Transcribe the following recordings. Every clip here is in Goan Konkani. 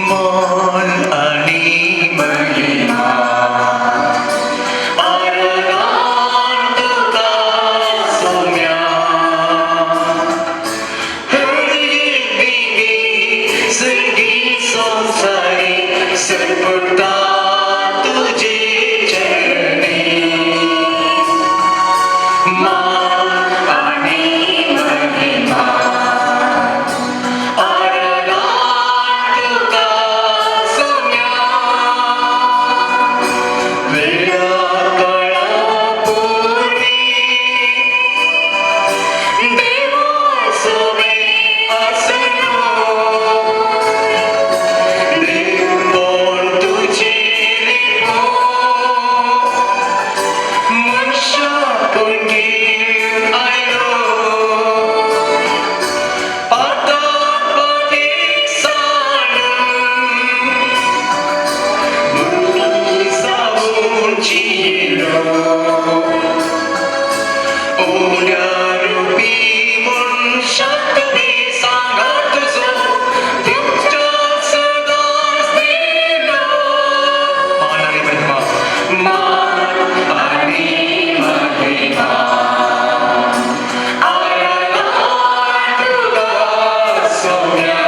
मान आणि महिमा आराधन तुका सोम्या. हर एक देवी स्वर्गी संसारी सरपडता तुझे चरणी. मान आणि महिमा आराधन तुका सोम्या. वेळा काळापूर्वी देवा सोबे आसलो, देवपण तुझे रिपो मनशापण घेवन आयलो, पातक सांडून मनीस जियेलो, उण्या रुपी मनशाक तुवें सांगात तुजो दिवच्या सदांच दिलो. मान आणि महिमा, मान आणि महिमा आराधन तुका सोम्या.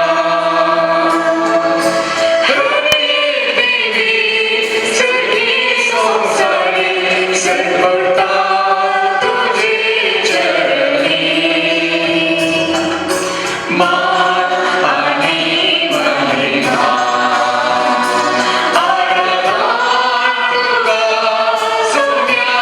हर एक देवी स्वर्गी संसारी सरपडता तुझे चरणी. मान आणि महिमा आराधन तुका सोम्या.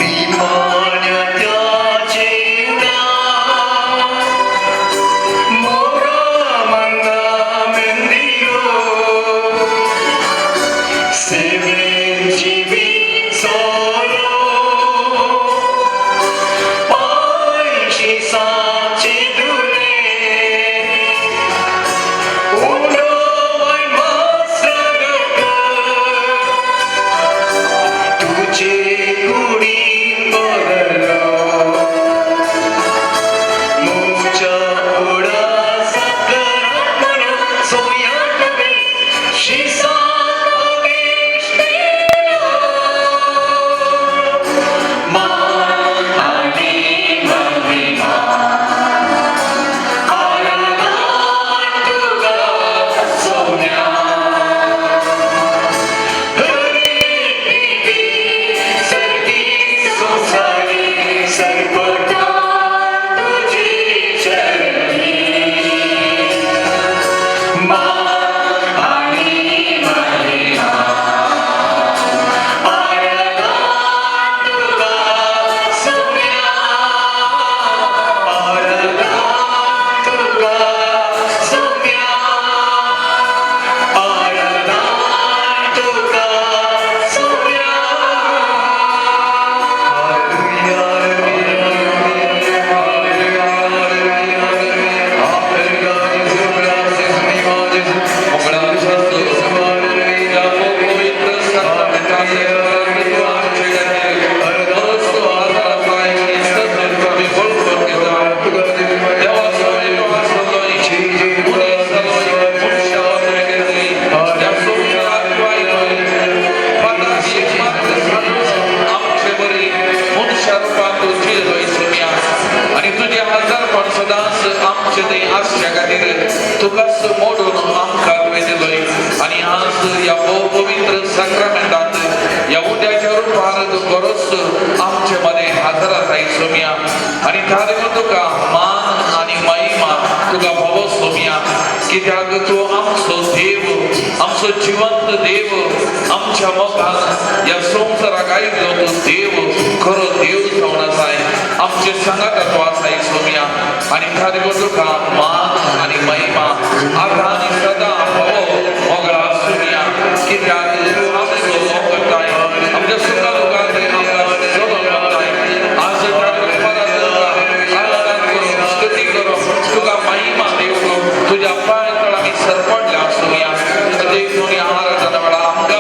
निमाण्या त्या जेवणा मोरा मंगा मंदिरो सेवेन जिवीत सोलो पांयशी साचे धुले उडोवय मास्रगट तुझे कुडीन बदलो, मुच्या उडासाक म्हणून सोम्या तुवें शिसाक आवेश दिलो. मान आणि महिमा आराधन तुका सोम्या. हर एक देवी स्वर्गी संसारी सरपडता तुझे चरणी. मान आणि महिमा आराधन तुका सोम्या. आराधन तुका सोम्या. आराधन तुका सोम्या. Hallelujah, hallelujah, hallelujah, या पवित्र साक्रामेंताचे तूं आमचे खातीर खरोच तूं आदार आसाय आनी सद्य तुका आमी बळकट घेता. देवा स्वामी, तूं आसलोय, मनीस जालोय, मनशा वांगडा गेलोय, त्या संवसाराक तूं आयलोय, पाताशी मात्र साधून आमचे बरी मनशा रुपान तूं जियेलोय सोम्या. आनी तुजें हजारपण सदांच आमचे थंय आसच्या खातीर तुकाच मोडून आमकां तुवें दिलोय. आनी आज ह्या भोव पवित्र साक्रामेंतांत ह्या उद्याच्या रुपार तूं खरोच आमचे मदें हजर आसाय सोम्या. आनी त्या देखून तुका मान आनी महिमा तुका फावो सोम्या, कित्याक तूं आमचो देव, आमचो जिवंत देव, आमच्या मोगान ह्या संवसाराक आयिल्लो तूं देव, खरो देव जावन आसाय, आमचे सांगाता तूं आसाय सोम्या. आनी त्या देखून तुका मान आनी महिमा आतां आनी सदां फावो मोगळा सोम्या, कित्याक तूं आमचो मोग करताय, आमच्या सुखा दुखांत आमकां चलोवन वताय. आज त्या परत तुका आराधन करूं, स्तुती करूं, तुका महिमा दिवं, तुज्या पांय तळा आमी सरपडल्या सोम्या. देखून ह्या आराधना वेळार आमकां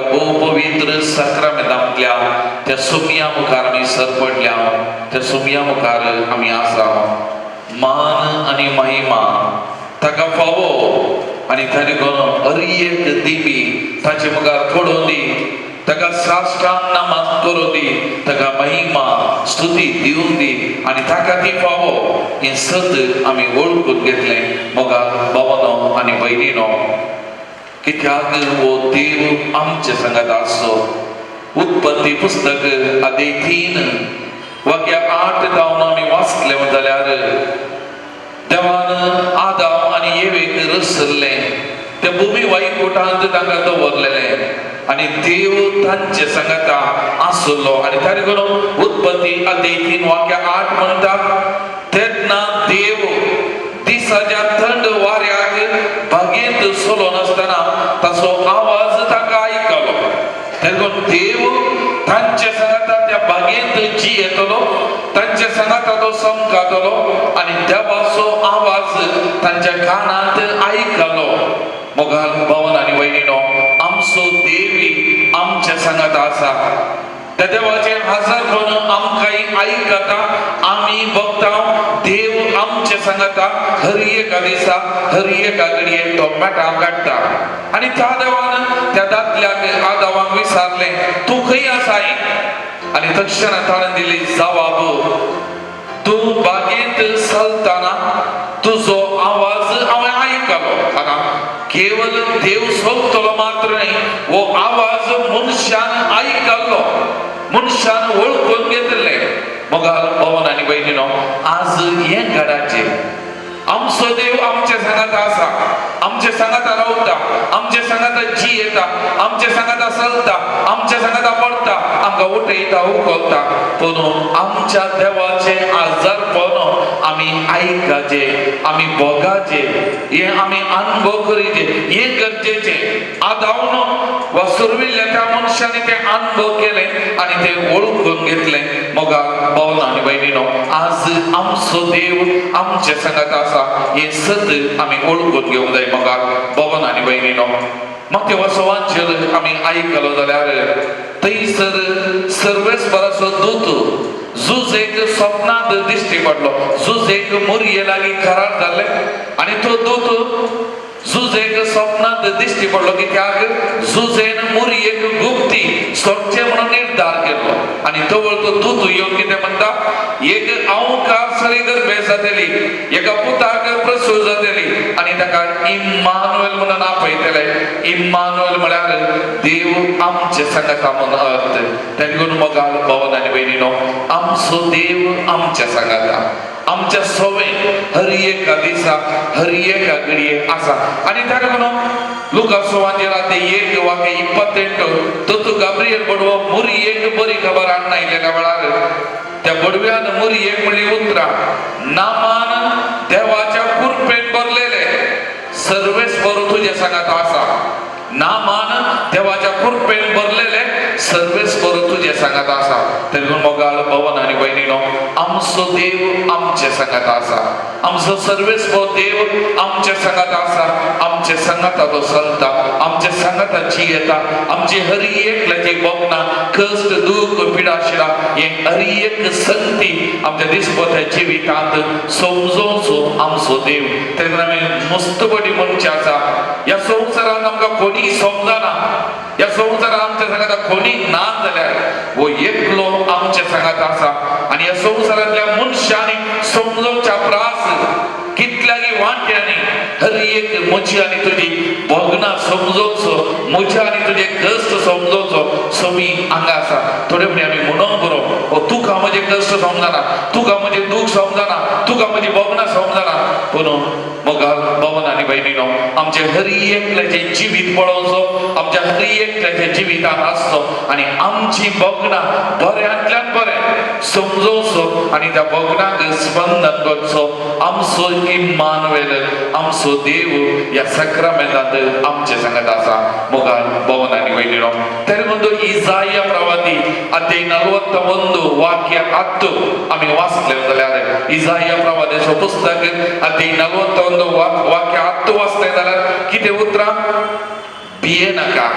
त्या भोव पवित्र साक्रामेंतांतल्या त्या सुमया मुखार आमी सरपडल्या, त्या सुमया मुखार आमी आसा. मान आनी महिमा ताका फावो आनी ताणे करून हर एक दिमी ताचे मुखार पडून दी, ताका साष्टांग नमन करूं दी, ताका महिमा स्तुती दिवन दी आनी ताका ती फावो हें सत आमी वळखून घेतलें. मोगा बाबानो आनी भयणीनो, कित्याक हो देव आमचे सांगात आसचो. उत्पत्ती पुस्तक अध्याय 3 वाक्य 8 जावन आमी वाचले जाल्यार देवान आदाम आनी येवेक रचल्लें, त्या भुमी वैकुटांत तांकां दवरलेलें आनी देव तांचे सांगाता आसलो. आनी ताणे करून उत्पत्ती अध्याय 3 वाक्य 8 म्हणटा, तेन्ना देव दिसाच्या थंड वाऱ्याक बागेंत चलोन आसतना ताचो आवाज ताका आयकलो. तेन्ना देव तांचे सांगाता त्या बागेंत जी येतलो, तांचे सांगाता तो समकातलो आनी देवाचो आवाज तांच्या कानांत आयकलो. मोगाल भावन आनी वयनीनो, आमचो देवी आमच्या सांगाता आसा. त्या देवाचे हजार कोण आमकां आयकता. आमी बघता देव आमचे सांगाता हर एका दिसा, हर एका घडये तो मेटां काडटा. आनी त्या देवान त्या दादल्याक आदावाक विचारलें, तूं खंय आसाय? आनी तक्षणा ताणें दिली जवाब, तूं बागेंत चलतना तुजो आवाज हांवें आयकलो. आतां केवल देव सोदतलो मात्र न्ही, हो आवाज मनशान आयकल्लो, मनशान वळखून घेतिल्लें. मोगाल भवन आनी भयणीनो, आज हें घडाचें आमचो देव आमच्या सांगाता आसा, आमच्या सांगाता रावता, आमच्या सांगाता जी येता, आमच्या सांगाता चलता, आमच्या सांगाता पडटा, आमकां उठयता, उखलता. पूण आमच्या देवाचे आजारपण आमी आयकाचे, आमी भोगाचे, हे आमी अनुभव करीचे, हे गरजेचे. आदावन वा सुरविल्ल्या त्या मनशांनी ते अनुभव केले आनी ते वळखून घेतले. मोगा भावन आनी भयणीनो, आज आमचो देव आमचे सांगात आसा हे सत आमी वळखून घेवंक जाय. मोगा भवन आनी भयणीनो, मत्तेवाचो आमी आयकलो जाल्यार थंयसर सर्वेस्पराचो दूत जुजेक स्वप्नांत दिश्टी पडलो. जुजेक मुरये लागीं करार जाल्ले आनी तो दूत जुजेक स्वप्नांत दिश्टी पडलो, कित्याक जुजेन मुरयेक गुप्ती सोडचे म्हणून निर्धार केलो. आनी तवळ तो दूत येवन कितें म्हणटा, एक अवकार सरी गर्भे जातली, एका पुताक प्रसूत जातली आनी ताका इम्मानुएल म्हणून आपयतले. इम्मानुएल म्हळ्यार देव आमचे सांगाता म्हणून अर्थ. तेन्ना करून मोगाल भवन आनी भयणीनो, आमचो देव आमच्या सांगाता, आमच्या सोवे हर एका दिसा, हर एका घडये आसा. आनी ताका म्हणून लुका सुवांजेला 1 वाक्य 28, तोतू गाब्रियल बडवो मुरयेक बरी खबर हाडून आयलेल्या वेळार त्या बडव्यान मुरयेक म्हणली उतरां, नामान देवाच्या कृपेन भरलेले, सर्वेस्पर तुझ्या सांगात आसा. नामान देवाच्या कृपेन भरलेले, सर्वेस्पर तुझ्या सांगात आसा. तरी मोगाळ भवन आनी भयणीनो, आमचो देव आमचे सांगात आसा. आमचो सर्वेस्पर देव आमच्या सांगात आसा. आमच्या सांगाता तो चलता, आमच्या सांगाता जियेता. आमचे हर एकल्याची भोगना, कश्ट, दुःख, पिडा शिडा हे हर एक संगती आमच्या दिसपत्या जिवितांत समजोवचो आमचो देव. तेन्ना आमी मस्तपटी म्हणचे आसा, ह्या संवसारांत आमकां कोणी समजना, ह्या संवसारांत आमच्या सांगाता कोणी ना जाल्यार हो एकलो आमच्या सांगात आसा. आनी ह्या संवसारांतल्या मनशांनी समजोवच्या प्रास कितल्यागी वांट्यांनी हर एक म्हजी आनी तुजी भोगना समजोवचो, म्हजे आनी तुजे कश्ट समजोवचो समी हांगा आसा. थोडे फावटी आमी म्हणूंक बरो, ओ तुका म्हजे कश्ट समजना, तुका म्हजें दूख समजना, तुका म्हजी भोगना समजना. पूण मोगाल भवन आनी भयणीनो, आमचे हर एकल्याचें जिवीत पळोवचो, आमच्या हर एकल्याच्या जिवितांत आसचो आनी आमची भोगणां बऱ्यांतल्यान बरें समजोवचो आनी त्या भोगणांक स्पंदन करचो आमचो इम्मानुएल, आमचो देव ह्या सक्रामेंतांत आमचे सांगत आसा. मोगाल भवन आनी भयणीनो, तरी म्हणतो इजाया प्रवादी अध्याय 41 ವಾಕ್ಯ 10 आमी वाचले जाल्यार, इजाया प्रवाद्याचो पुस्तक अध्याय 41 वाक्य 10 वाचले जाल्यार कितें उतरां? भिये नाका.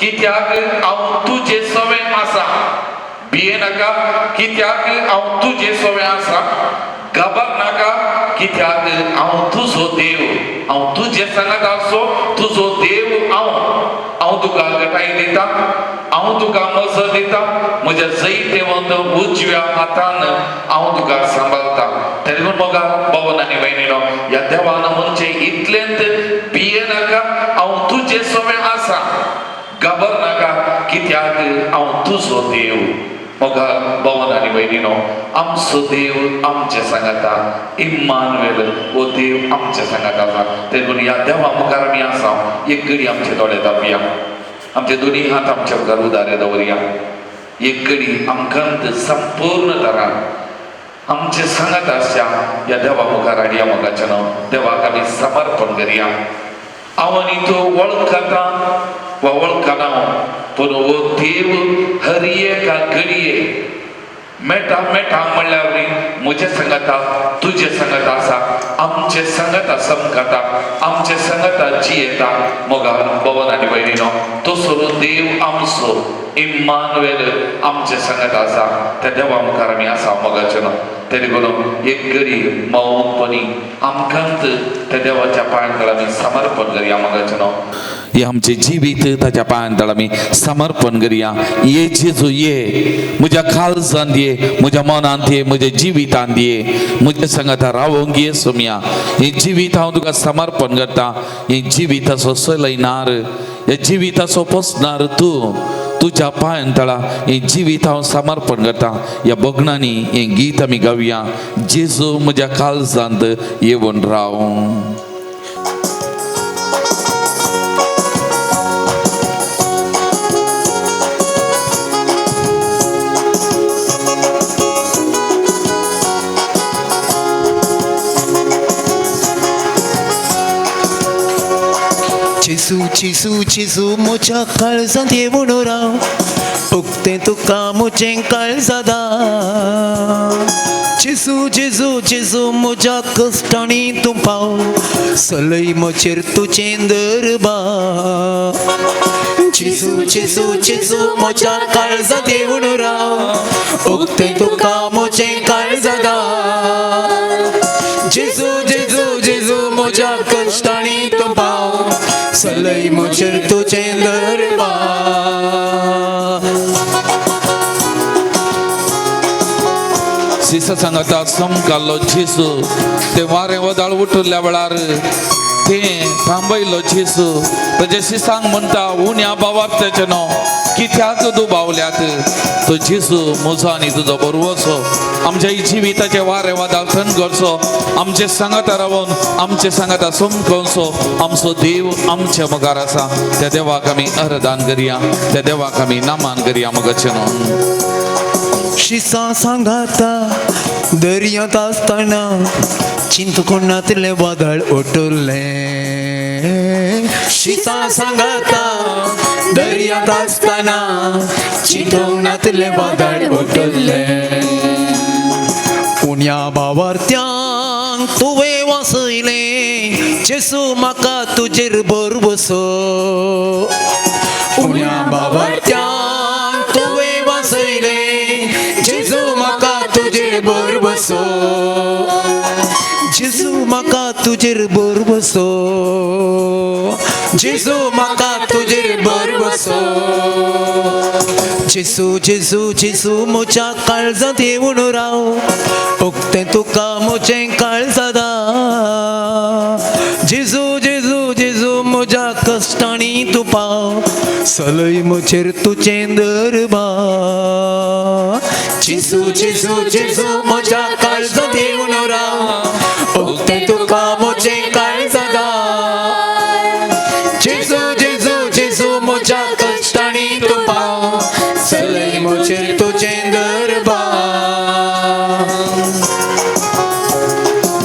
कित्याक हांव तुजे सवें आसा. भिये नाका कित्याक हांव तुजे सवें आसा. घाबर नाका कित्याक हांव तुजो देव. हांव तुजे सांगात आसो, तुजो देव हांव. हांव तुका गटाय दिता, हांव तुका मजत दिता. म्हज्या जैतेवंत उजव्या हातान हांव तुका सांबाळटा. तरी म्हूण मोगा भवन आनी भयणीनो, ह्या देवान म्हणचें इतलेंत भिये नाका, हांव तुजे सवें आसा. घाबर नाका कित्याक हांव तुजो देव. मोगा भवन आनी भयणीनो, आमचो देव आमचे सांगाता. इम्मानुएल हो देव आमचे सांगाता आसा. तेणून ह्या देवा मुखार आमी आसा. एक घडी आमचे दोळे धांपया, आमचे दोनी हात आमच्या मुखार उदारे दवरया. एक घडी आमकां संपूर्ण तरान आमचे सांगात आसच्या ह्या देवा मुखार हाडया. मोगाचें नांव देवाक आमी समर्पण करया. हांव आनी तूं वळखता वा वळखना, पूण हो देव हर एका घडये मेटा मेटा म्हणल्यार म्हजे सांगाता तुजे सांगाता आसा. आमचे सांगाता समकाता, आमचे सांगाता जियेता. मोगा भवन आनी भयणीनो, तसो देव आमचो इम्मानुएल आमचे सांगाता आसा. त्या देवा मुखार आमी आसा मोगाचें न्हू. तेणे करून एक घडी मौनपणी आमकां त्या देवाच्या पांयां आमी समर्पण करया. मोगाचें न्हू, हे आमचे जिवीत ताच्या पांयां आमी समर्पण करया. ये जेजू ये, म्हज्या काळजांत ये, म्हज्या मनांत ये, म्हज्या जिवितांत ये, म्हज्या सांगाता रावोंक ये सोम्या. हे जिवीत हांव तुका समर्पण करता. हे जिविताचो चलयणार, हे जिविताचो पोसणार तूं. तुज्या पांयां तळा हें जिवीत हांव समर्पण करता. ह्या भगणांनी हें गीत आमी गावया. जेजू म्हज्या काळजांत येवन राव. जेजू जेजू जेजू म्हज्या काळजांत येवन राव, उक्तें तुका म्हजें काळजादा. जेजू जेजू जेजू म्हज्या कश्टांनी तूं पाव, सलय म्हजेर तुजें दरबार. जेजू जेजू जेजू म्हज्या काळजांत येवन राव, उक्तें तुका म्हजें काळजादा. जेजू जेजू जेजू म्हज्या कश्टांनी तूं पाव, सलय म्हजेर तुजें दरबार. सिसा सांगता समकालो जेजू ते वारें वदाळ उठिल्ल्या वेळार ते थांबयलो जेजू. ताजे सिसांक म्हणटा, उण्या बावार्थाचें न्हू कित्याक दुबावल्यात? तो जेजू म्हजो आनी तुजो बरवचो. आमच्या जिविताचे वारें वादाळ थंड करचो, आमचे सांगाता रावन आमचे सांगाता समकोवचो आमचो देव आमच्या मुखार आसा. त्या देवाक आमी अर्दान करया, त्या देवाक आमी नामान करया. मगचें न्हू. शिसा सांगाता दर्यांत आसतना चिंतकोणांतलें वादळ उठलें. शिसा सांगाता दर्यांत आसतना चिंतकोणांतलें वादळ उठलें. उण्या भावार्थ्यांक तुवें वाचयलें, जेजू म्हाका तुजेर भरवसो. उण्या भावार्थ्यांक तुवें वाचयलें, जेजू म्हाका तुजेर भरवसो. जेजू म्हाका तुजेर भरवसो. जेजू म्हाका तुजेर भरवसो. जेजू जेजू जेजू म्हज्या काळजांत येवन राव, उक्तें तुका म्हजें काळजादा. जेजू जेजू जेजू म्हज्या कश्टांनी तूं पाव, सलय म्हजेर तुजें दरबार. जेजू जेजू जेजू म्हज्या काळजांत येवन राव, उक्तें तुका म्हजें काळजादा. जेजू जेजू जेजू म्हज्या कश्टांनी तूं पाव, सलय म्हजेर तुजें दरबार.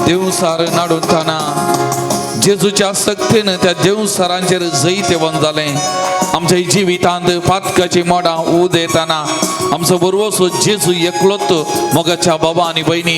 देवसार नाडून जेजूच्या सक्तीन त्या देवसारांचेर जैतेवंत जालें. आमच्या जिवितांत पातकाची मोडां उदेताना आमचो बरवसो जेजू एकलोत. मोगाच्या बाबा आनी भयणी,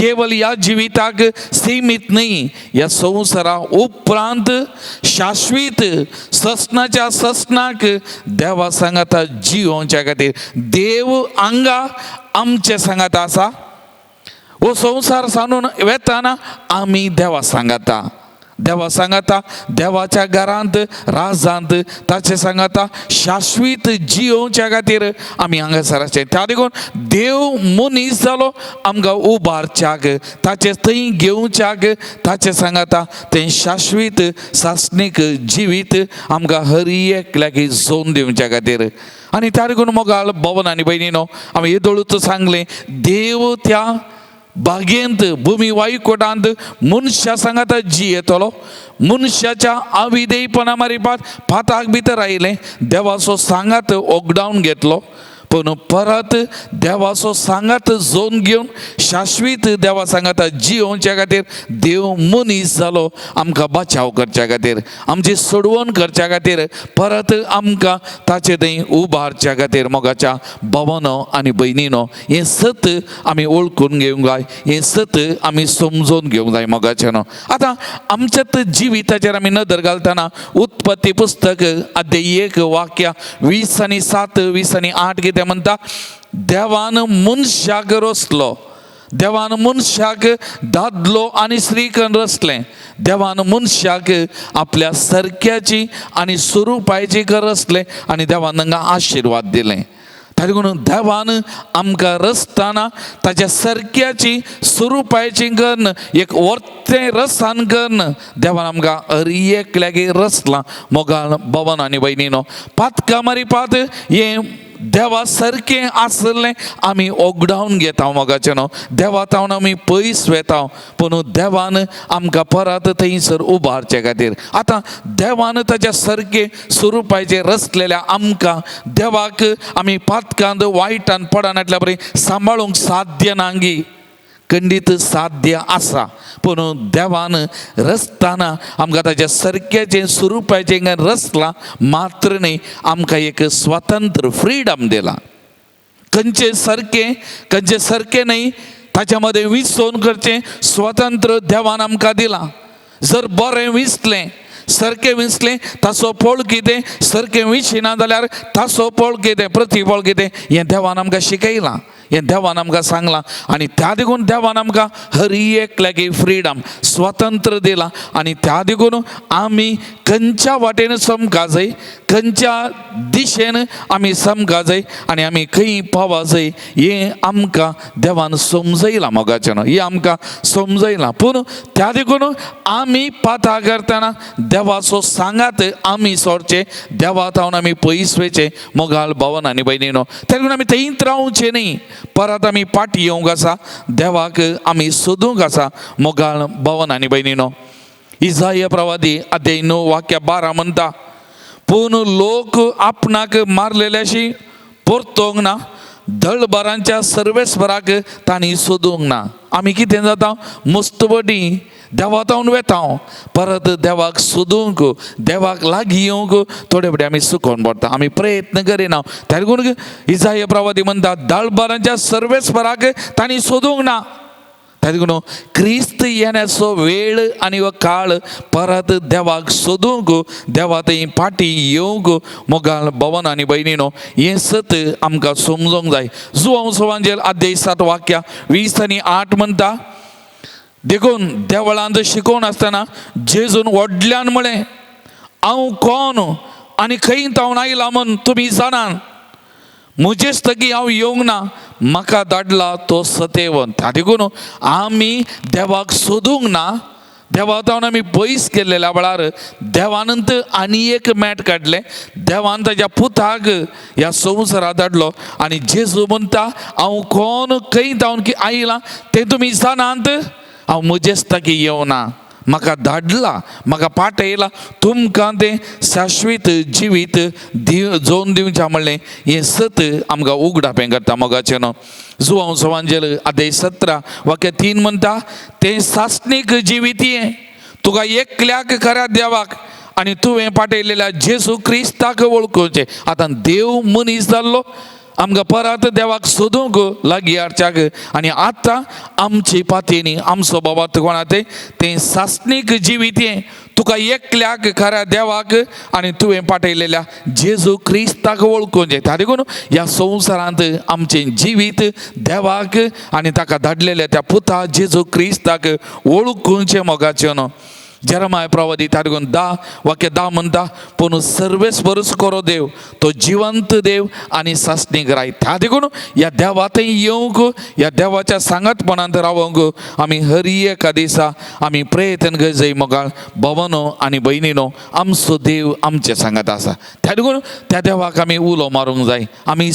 केवल ह्या जिविताक सीमित न्ही, ह्या संवसारा उपरांत शाश्वीत ससनाच्या ससनाक देवा सांगाता जियोवच्या खातीर. देव हांगा आमचे सांगाता आसा. हो संवसार सांडून वेताना आमी देवा सांगाता, देवा सांगाता, देवाच्या घरांत राजांत ताचे सांगाता शाश्वीत जियोवच्या खातीर आमी हांगासर आसचे. त्या देखून देव मनीस जालो आमकां उबारच्याक, ताचे थंय घेवच्याक, ताचे सांगाता तें शाश्वीत सासणीक जिवीत आमकां हर एकल्याक जोन दिवच्या खातीर. आनी त्या देखून मोगाळ भवन आनी भयणीनो, आमी येदोळूच सांगलें, देव त्या बागेंत भुमी वायुकोटांत मनशा सांगाता जियेतलो. मनशाच्या अविधेयपणा मारिपात पाताक भितर आयलें, देवाचो सांगात ओगडावन घेतलो, पूण परत देवाचो सांगात जोन घेवन शाश्वीत देवा सांगाता जियोवच्या खातीर देव मनीस जालो आमकां बचाव करच्या खातीर, आमची सोडवण करच्या खातीर, परत आमकां ताचे थंय उबारच्या खातीर. मोगाच्या भावानो आनी भयणीनो, हें सत आमी वळखून घेवंक जाय, हें सत आमी समजून घेवंक जाय मोगाच्यानो. आतां आमच्याच जिविताचेर आमी नदर घालतना उत्पत्ती पुस्तक अध्याय 1 वाक्य 20 आनी 7 20 आनी 8 कितें म्हणटा, देवान मनशाक रचलो, देवान मनशाक दादलो आनी स्त्रीकन रचलें, देवान मनशाक आपल्या सरक्याची आनी स्वरुपाची रचलें आनी देवान तांकां आशिर्वाद दिलें. ताका लागून देवान आमकां रचतना ताच्या सरक्याची स्वरुपाची कन्न एक वर्तें रसान कन्न देवान आमकां हर एकल्याक रचलां. मोगाळ भवन आनी भयणीनो, पातकां मारिपात हें देवा सारकें आसलें आमी ओगडावन घेता मोगाचें न्हू, देवा तावन आमी पयस वेता, पूण देवान आमकां परत थंयसर उबारचे खातीर. आतां देवान ताच्या सारकें स्वरुपाचें रचलेल्या आमकां देवाक आमी पातकांत वायटान पडनातल्या बरी सांबाळूंक साध्य नांगी, खंडीत साध्य आसा, पूण देवान रचतना आमकां ताच्या सारक्याचें स्वरुपाचें रचलां मात्र न्ही, आमकां एक स्वतंत्र फ्रिडम दिला. खंयचे सारकें खंयचे सारकें न्ही ताच्या मदें विसोवन करचें स्वतंत्र देवान आमकां दिलां. जर बरें विसलें सारकें विसलें ताचो फळ कितें, सारकें विशिना जाल्यार ताचो फळ कितें, प्रतिफळ कितें, हें देवान आमकां शिकयलां, हें देवान आमकां सांगलां. आनी त्या देखून देवान आमकां हर एकल्याक फ्रिडम स्वतंत्र दिलां. आनी त्या देखून आमी खंयच्या वाटेन समका जाय, खंयच्या दिशेन आमी समका जाय आनी आमी खंय पावा जाय हें आमकां देवान समजयलां मोगाचें न्हू, हें आमकां समजयलां. पूण त्या देखून आमी पाता करतना देवाचो सांगात आमी सोडचें, देवा तावन आमी पयस वयचें मोगाळ भावन आनी भयणीनो. त्या देखून आमी थंयच रावचें न्ही, परत आमी फाटी येवंक आसा, देवाक आमी सोदूंक आसा मोगाळ भावन आनी भयणीनो. इजाय प्रवादी अध्याय 9 वाक्य 12 म्हणटा, पूण लोक आपणाक मारलेल्याशी परतोंक ना, दळबारांच्या सर्वेस्पराक तांणी सोदूंक ना. आमी कितें जाता, मुस्तवटी देवा तावन वेता, परत देवाक सोदूंक देवाक लागीं येवंक थोडे फावटी आमी चुकोवन पडटा, आमी प्रयत्न करिना. त्या देखून इजाय प्रवादी म्हणटा दळबारांच्या सर्वेस्पराक तांणी सोदूंक ना. त्या देखून क्रिस्त येण्याचो वेळ आनी हो काळ परत देवाक सोदूंक देवा थंय फाटीं येवंक मोगाळ भवन आनी भयणीनो, हें सत आमकां समजूंक जाय. जुवांव सोवांजेल अध्याय 7 वाक्या 20 आनी 8 म्हणटा, देखून देवळांत शिकोवन आसतना जेजून व्हडल्यान म्हळें, हांव कोण आनी खंय तावन आयला म्हूण तुमी जाणात, म्हजेच तगी हांव येवंक ना, म्हाका धाडला तो सतेवन. त्या देखून आमी देवाक सोदूंक ना, देवा तावन आमी पयस केल्लेल्या वेळार देवानंत आनी एक मॅट काडलें, देवान ताच्या पुताक ह्या संवसारांत धाडलो आनी जेजू म्हणटा हांव कोण खंय तावन की आयला तें तुमी जाणात, हांव म्हजेच ताकी येवना, म्हाका धाडला, म्हाका पाटयला, तुमकां तें शाश्वीत जिवीत जोन दिवचें म्हणलें हें सत आमकां उगडापें करता मोगाचें न्हू. जुवांव सवांजेल अध्याय 17 वाक्य 3 म्हणटा, तें सासणीक जिवीत हें तुका एकल्याक खऱ्या देवाक आनी तुवें पाटयलेल्या जेजू क्रिस्ताक वळखुचें. आतां देव मनीस जाल्लो आमकां परत देवाक सोदूंक लागीं हाडच्याक. आनी आतां आमची पातयेनी आमचो बाबा कोणा तें सासणीक जिवीत हें तुका एकल्याक खऱ्या देवाक आनी तुवें पाठयलेल्या जेजू क्रिस्ताक वळखून येता. देखून ह्या संवसारांत आमचें जिवीत देवाक आनी ताका धाडलेल्या त्या पुता जेजू क्रिस्ताक वळखुचें मोगाचें न्हू. जेरमाय प्रवादी तारगून 10 वाक्य 10 म्हणटा, पूण सर्वेस्परूच खरो देव, तो जिवंत देव आनी सासणीक राय. त्या देखून ह्या देवा थंय येवंक, ह्या देवाच्या सांगातपणांत रावंक आमी हर एका दिसा आमी प्रयत्न करजय मोगाळ भवनो आनी भयणीनो. आमचो देव आमचे सांगात आसा. त्या देखून त्या देवाक आमी उलो मारूंक जाय. आमी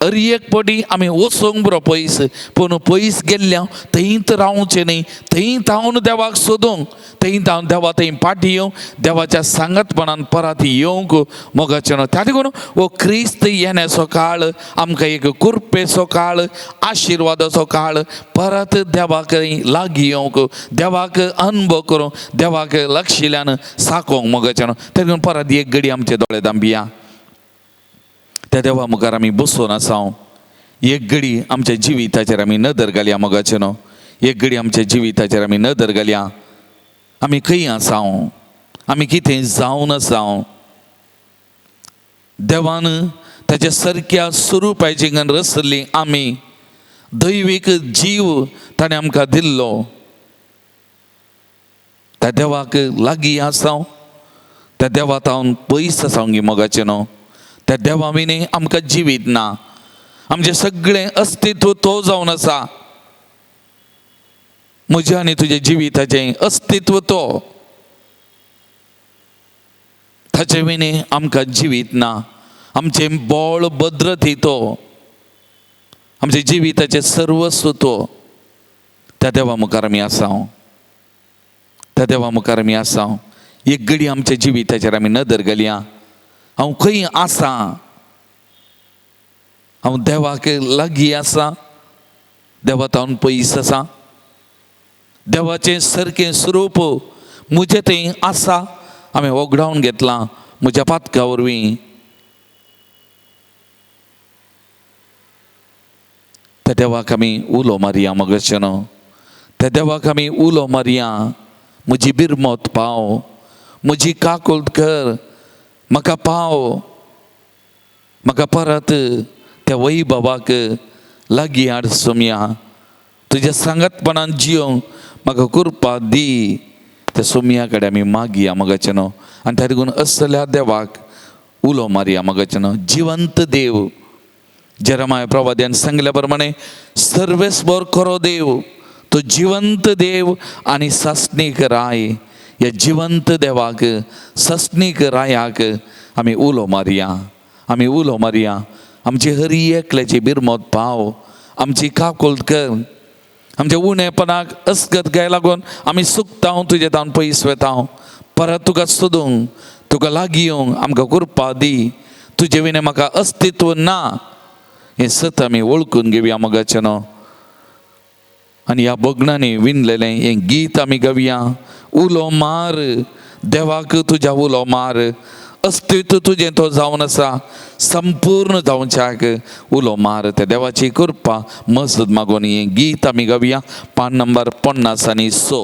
हर एक पटी आमी वचूंक बरो पयस, पूण पयस गेल्ल्या थंयत रावचें न्ही, थंय थावन देवाक सोदूंक, थंय थावन देवा थंय फाटी येवंक, देवाच्या सांगातपणान परत येवंक मोगाचें न्हू. त्या देखून हो क्रिस्त येण्याचो काळ आमकां एक कृपेचो काळ, आशिर्वादाचो काळ, परत देवाक लागीं येवंक, देवाक अनुभव करूंक, देवाक लक्षिल्यान साकोवंक मोगाचें न्हू. त्या देखून परत एक घडी आमचे दोळे दांबिया, त्या देवा मुखार आमी बसून आसा. एक घडी आमच्या जिविताचेर आमी नदर घालया मोगाचें न्हू. एक घडी आमच्या जिविताचेर आमी नदर घालया. आमी खंय आसा, आमी कितें जावन आसा. देवान ताच्या सारक्या स्वरुपाचें रचल्ली आमी दैवीक जीव ताणें आमकां दिल्लो. त्या देवाक लागीं आसा, त्या देवा तावन पयस आसा मोगाचें न्हू. त्या देवा विणे आमकां जिवीत ना, आमचें सगळें अस्तित्व तो जावन आसा. म्हज्या आनी तुज्या जिविताचें अस्तित्व तो, ताचे विणे आमकां जिवीत ना. आमचें बळ भद्रती तो, आमच्या जिविताचें सर्वस्व तो. त्या देवा मुखार आमी आसा, त्या देवा मुखार आमी आसा. एक घडी आमच्या जिविताचेर आमी नदर घालया. हांव खंय आसा, हांव देवाक लागीं आसा, देवा तावन पयस आसा, देवाचें सारकें स्वरूप म्हजें थंय आसा, हांवें वगडावन घेतलां म्हज्या पातका वरवीं. त्या देवाक आमी उलो मारया मोगाचें न्हू. त्या देवाक आमी उलो मारया, म्हजी बिरमत पाव, म्हजी काकुळट कर, म्हाका पाव, म्हाका परत त्या वैभवाक लागीं हाड सोमया, तुज्या सांगातपणान जियोंक म्हाका कृपा दी. त्या सोमया कडेन आमी मागया मोगाचें न्हू. आनी त्या देखून असल्या देवाक उलो मारया मोगाचें न्हू. जिवंत देव, जेरमाय प्रवाद्यान सांगल्या प्रमाणे सर्वेस्पर खरो देव, तो जिवंत देव आनी सासणीक राय. ह्या जिवंत देवाक, सासणीक रायाक आमी उलो मारया, आमी उलो मारया. आमची हरी एकल्याची बिरमत पाव, आमची काकुळट कर, आमच्या उणेपणाक अस्गत गाय लागून आमी सुकता, तुजे तावन पयस वेता. परत तुका सोदूंक, तुका लागीं येवंक आमकां कृपा दी. तुजे विणे म्हाका अस्तित्व ना हें सत आमी वळखून घेवया मोगाचें न्हू. आनी ह्या भगणांनी विणलेलें हें गीत आमी गावया. उलो मार देवाक तुज्या, उलो मार, अस्तित्व तुजें तो जावन आसा, संपूर्ण जावच्याक उलो मार. त्या देवाची कृपा मजत मागून हें गीत आमी गावया. पान नंबर 50 आनी 100.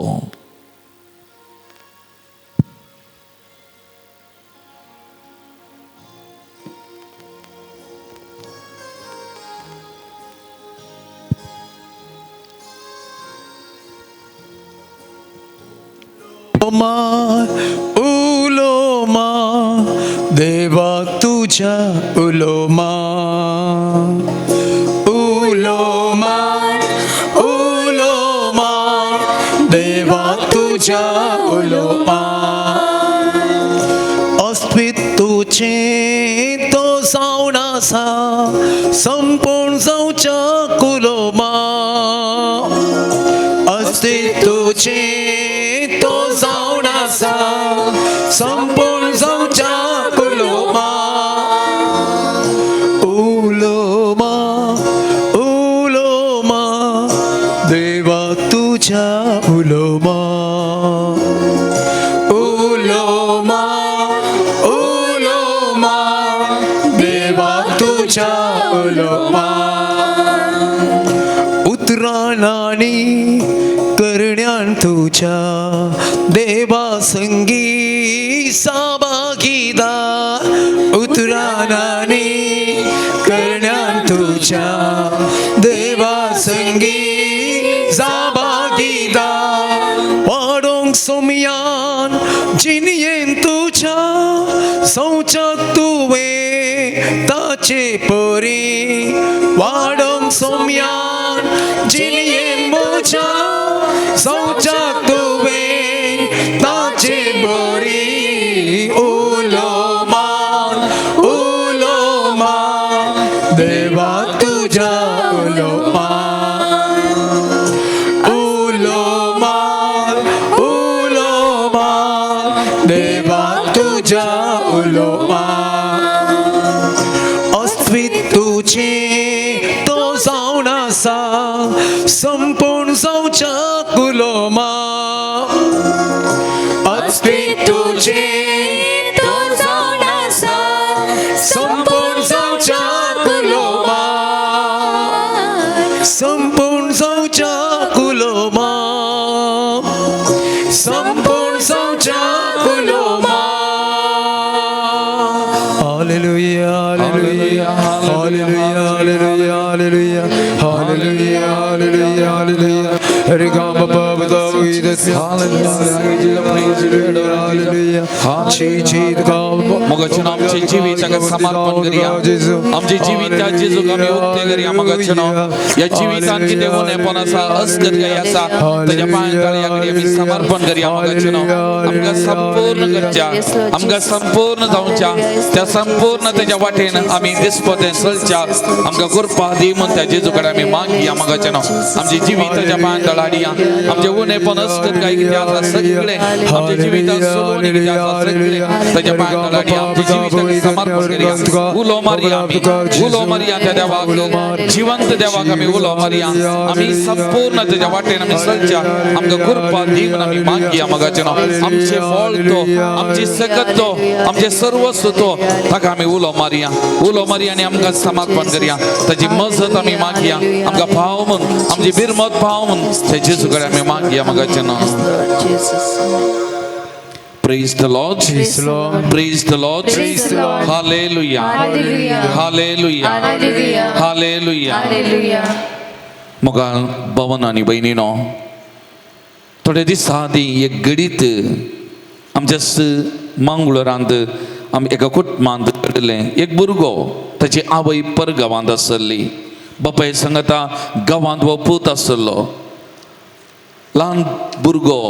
उलो मार देवा तुझ्या, उलो मार, उलो मार, उलो मार देवा तुझ्या, उलो मार. अस्तित्व तुझें तो जावन आसा, संपूर्ण जावच्या उलो मार. अस्तित्व तुझें तो जावन आसा, संपूर्ण जावच्या उलो मार. उलो मार, उलो मार देवा तुझ्या, उलो मार, उलो मार, उलो मार देवा तुझ्या, उलो मान. उतरान आनी करण्यान तुज्या देवा संगी साबागीदार. उतरान आनी करण्यान तुज्या देवा संगी साबागीदार. वाडोंक सोमयान जिनयेन तुज्या संवच्याक तुवें ताचे परी. वाडोंक सोमयान जिनयेन म्हज्या संवच्याक तुवें ताचे बरी. उलो मान, उलो मान, देवा तुज्या उलो मान. उलो मान, उलो मान, देवा तुज्या उलो मान. अस्तित्व तुजें तो जावन आसा संपूर्ण जावच्याक उलो मान. अस्तित्व तुजें तो जावन आसा संपूर्ण जावच्याक उलो मान. संपूर्ण जावच्याक उलो मान. संपूर्ण जावच्याक उलो मान. Hallelujah, hallelujah, hallelujah, hallelujah, hallelujah, hallelujah, hallelujah, hallelujah. Hallelujah. मोगाचे नांव आमचे जिविताक समर्पण करया. आमचे जिविता जेजूक आमी उक्ते करया. मोगाचे नांव ह्या जिवितान कितें उणेपण आसा, अस्कत आसा, ताच्या पांयां तळ्या कडेन आमी समर्पण करया. मोगाचे नांव आमकां संपूर्ण करच्या, आमकां संपूर्ण जावच्या, त्या संपूर्ण ताच्या वाटेन आमी दिसपतें चलच्या आमकां कृपा दी म्हूण त्या जेजू कडेन आमी मागया. मोगाचे नांव आमचे जिविताच्या पांयां तळा हाडया. आमचे उणेपण अस्कत काय कितें आसा सगळें, आमच्या जिवितान सोडून कितें आसा सगळें ताच्या पांयां तळा हाडया. आमच्या जिविताक समर्पण करया. उलो मारया, आमी उलो मारया त्या देवाक, जिवंत देवाक आमी उलो मारया. आमी संपूर्ण ताच्या वाटेन आमी चलच्या आमकां कृपा दी म्हूण आमी मागया. मोगाचे नांव आमचे फळ तो, आमची सकत तो, आमचे सर्वस्व तो, ताका आमी उलो मारया. उलो मारया आनी आमकां समर्पण करया. ताची मजत आमी मागया. आमकां पाव म्हूण, आमची बिरमत पाव म्हूण त्या जेजू कडेन आमी मागया. मोगाचे नांव. Lord Jesus. Praise the Lord. Praise the Lord. Praise the Lord. Praise the Lord. Hallelujah. Hallelujah. Hallelujah. Hallelujah. Hallelujah. Hallelujah. मोगाळ भवन आनी भयणीनो, थोडे दिसां आदीं एक घडीत आमच्या मंगळूरांत आमी एका कुटुंबांत घडलें. एक भुरगो, ताची आवय परगांवांत आसली. बापाय सांगता गांवांत हो पूत आसलो. ल्हान भुरगो,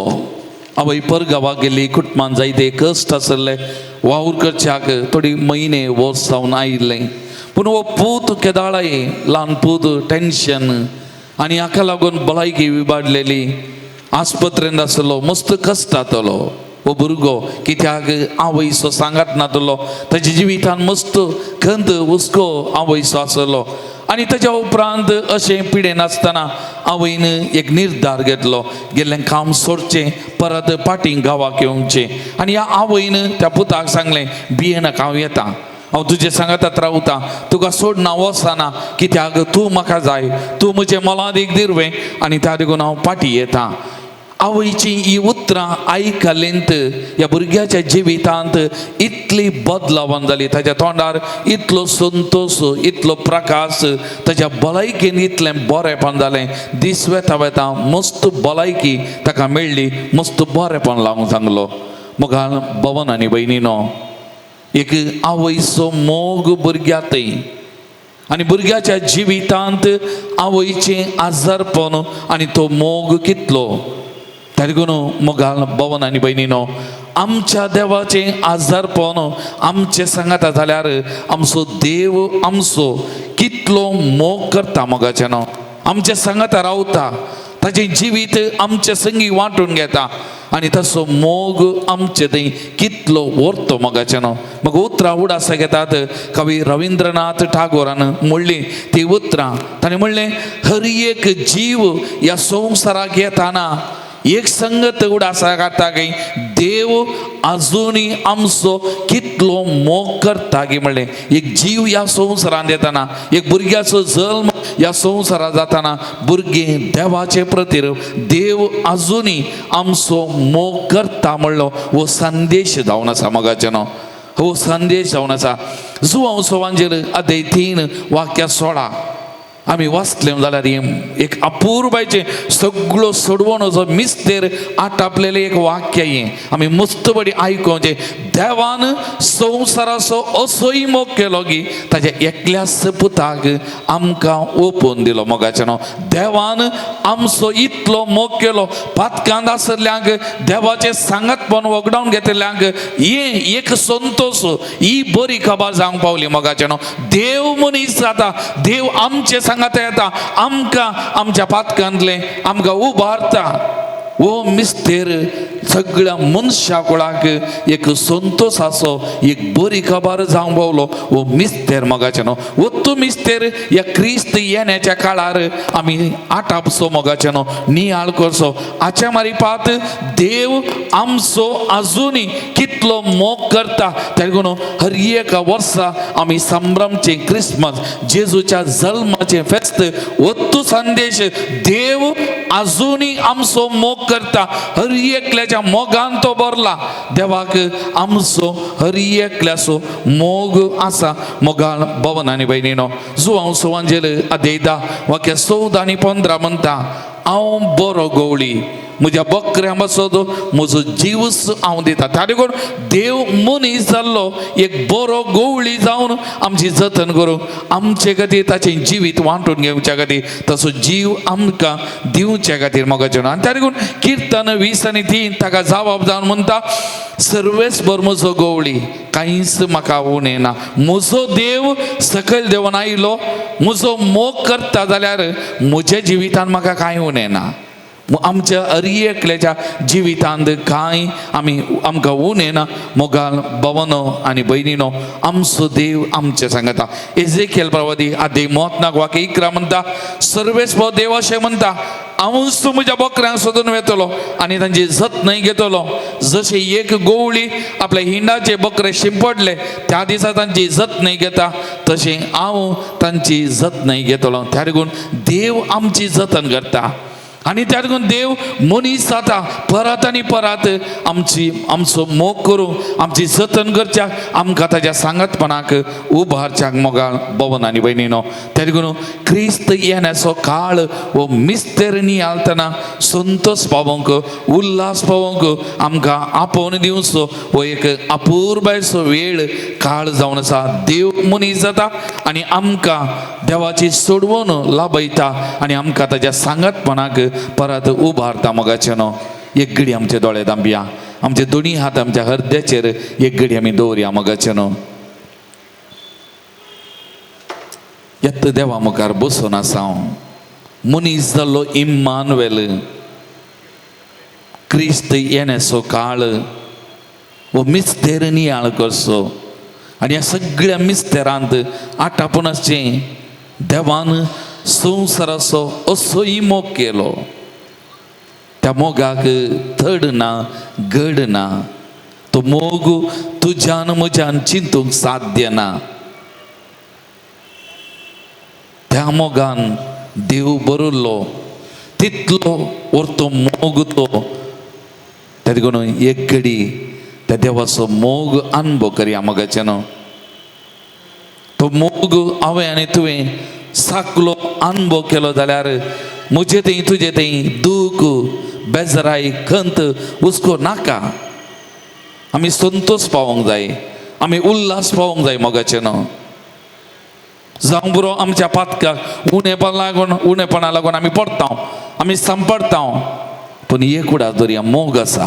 आवय परगांवाक गेली. कुटुंबान जायते कश्ट आसले. वावर करच्याक थोडी म्हयने वर्स जावन आयिल्लें. पूण हो पूत केदाळाय ल्हान पूत टेंशन आनी हाका लागून भलायकी विबाडलेली. आस्पत्रेंत आसलो, मस्त कश्ट जातालो हो भुरगो, कित्याक आवयचो सांगात नातलो. ताच्या जिवितान मस्त खंत, हुस्को आवयचो आसलो. आनी ताच्या उपरांत अशें पिडेन आसतना आवयन एक निर्धार घेतलो, गेल्लें काम सोडचें, परत पाटीं गांवाक येवचें. आनी ह्या आवयन त्या पुताक सांगलें, भियेनाका, हांव येता, हांव तुजे सांगातात रावता, तुका सोडना वचना, कित्याक तूं म्हाका जाय, तूं म्हजें मोलादीक दिरवें आनी त्या देखून हांव पाटी येता. आवयची ही उतरां आयकलेंत ह्या भुरग्याच्या जिवितांत इतली बदलावण जाली. ताच्या तोंडार इतलो संतोश, इतलो प्रकाश, ताच्या भलायकेन इतलें बरेंपण जालें. दीस वेता वेता मस्त भलायकी ताका मेळ्ळी, मस्त बरेंपण लावंक सांगलो. मुखार भवन आनी भयणीनो, एक आवयचो मोग भुरग्या थंय आनी भुरग्याच्या जिवितांत आवयचें आजारपण आनी तो मोग कितलो. देखून मोगाल भवन आनी भयणीनो, आमच्या देवाचें आजारपण आमचें सांगाता जाल्यार आमचो देव आमचो कितलो मोग करता. मोगाचें न्हू आमच्या सांगाता रावता, ताचें जिवीत आमचे संगी वांटून घेता आनी ताचो मोग आमचे थंय कितलो व्हरतो. मोगाचें न्हू मग उतरां उडासा घेतात. कवी रविंद्रनाथ टागोरान म्हणली ती उतरां. ताणें म्हणलें, हर एक जीव ह्या संवसाराक येताना एक संगत उडासा काडटा की देव आजुनूय आमचो कितलो मोग करता गी म्हणलें एक जीव ह्या संवसारांत येताना, एक भुरग्याचो जल्म ह्या संवसारांत जाताना भुरगें देवाचें प्रतिरूप, देव आजुनूय आमचो मोग करता म्हणलो हो संदेश जावन आसा मोगाचें न्हू, हो संदेश जावन आसा. जुवांव सोवांजेर अध्याय 3 वाक्या 16 आमी वाचले जाल्यार एक अपुरबायचें सगळो सोडवणचो मिस्तेर आटापलेलें एक वाक्य हें आमी मस्तबडी आयकोवचें. देवान संवसाराचो असोय मोग केलो की ताच्या एकल्याच पुताक आमकां ओपून दिलो. मोगाचें न्हू, देवान आमचो इतलो मोग केलो पातकांत आसल्ल्यांक, देवाचें सांगातपण वगडावन घेतिल्ल्यांक हें एक संतोश, ही बरी खबर जावंक पावली. मोगाचें न्हू, देव मनीस जाता, देव आमचे सांगाता येता, आमकां आमच्या पातकांतलें आमकां उबारता. हो मिस्तेर सगळ्या मनशा कुळाक एक संतोशाचो एक बरी खबर जावंक पावलो हो मिस्तेर. मोगाचें न्हू, हो तूं मिस्तेर ह्या क्रिस्त येण्याच्या काळार आमी आटापचो. मोगाचें न्हू, नियाळ करचो. हाच्या मारिपात देव आमचो आजुनूय कितलो मोग करता. तेका लागून हर एका वर्सा आमी संभ्रमचें क्रिसमस, जेजूच्या जल्माचें फेस्त, हो संदेश देव आजुनूय आमचो मोग करता. हर एकल्याच्या मोगान तो भरला. देवाक आमचो हर एकल्याचो मोग आसा. मोगाळ भवन आनी भयणीनो, जुवांव सुवांजेल अध्याय 10 वाक्य 14 आनी 15 म्हणटा, हांव बरो गवळी, म्हज्या बकऱ्यां पासत म्हजो जीवच हांव दिता. त्या देखून देव मनीस जाल्लो एक बरो गवळी जावन आमची जतन करूंक, आमचे खातीर ताचें जिवीत वांटून घेवच्या खातीर, ताचो जीव आमकां दिवच्या खातीर. मोगाचें. आनी त्या देखून किर्तन 20 आनी 3 ताका जवाब जावन म्हणटा, सर्वेस भर म्हजो गवळी, कांयच म्हाका उणें ना. म्हजो देव सकयल देवन आयलो, म्हजो मोग करता जाल्यार म्हज्या जिवितान म्हाका कांय उणें ना. आमच्या हर एकल्याच्या जिवितांत कांय आमी आमकां उणें ना. मोगाल भवनो आनी भयणीनो, आमचो देव आमचें सांगता. एजेकेल प्रवादी आदी मोतनाक वाक्य 11 म्हणटा, सर्वेस देव अशें म्हणटा, हांवूच तूं म्हज्या बकऱ्यांक सोदून वेतलो आनी तांची जतनाय घेतलो. जशें एक गोवळी आपल्या हिंडाचे बकरे शिंपडले त्या दिसा तांची जतनाय घेता, तशें हांव तांची जतनाय घेतलो. त्या देखून देव आमची जतन करता आनी त्या देखून देव मनीस जाता परत आनी परत आमची आमचो मोग करूंक, आमची जतन करच्याक, आमकां ताच्या सांगातपणाक उबारच्याक. मोगाळ भवन आनी भयणीनो, त्या देखून क्रिस्त येण्याचो काळ हो मिस्तेर नियाळतना संतोष पावोवंक, उल्हास पावोवंक आमकां आपोवन दिवचो हो एक अपुरबायचो वेळ काळ जावन आसा. देव मनीस जाता आनी आमकां देवाची सोडवण लाभयता आनी आमकां ताच्या सांगातपणाक परत उबारता. मोगाचें न्हू, एक घडी आमचे दोळे दांपया, आमचे दोनी हात आमच्या हृदयाचेर एक घडी आमी दवरया. मोगाचें न्हू, येत देवा मुखार बसून आसा हांव. मनीस जाल्लो इम्मानुएल क्रिस्त येण्याचो काळ हो मिस्तेर नियाळ करचो आनी ह्या सगळ्या मिस्तेरांत आटापून आसचें देवान संवसाराचो असोय मोग केलो. त्या मोगाक थड ना, गड ना. तो मोग तुज्यान म्हज्यान चिंतूंक साध्य ना. त्या मोगान देव बरयल्लो तितलो व्हरतो मोग तो. त्या देखून एक घडी त्या देवाचो मोग अनुभव करया. मोगाचें न्हू, तो मोग हांवें आनी तुवें साकलो अनुभव केलो जाल्यार म्हजे थंय तुजे थंय दूख, बेजराय, खंत, हुस्को नाका. आमी संतोष पावोंक जाय, आमी उल्हास पावोंक जाय. मोगाचें न्हू, जावं बरो आमच्या पातकाक उणेपणा लागून, उणेपणा लागून आमी पडटा, आमी सांपडटा, पूण एक उडास दरया मोग आसा.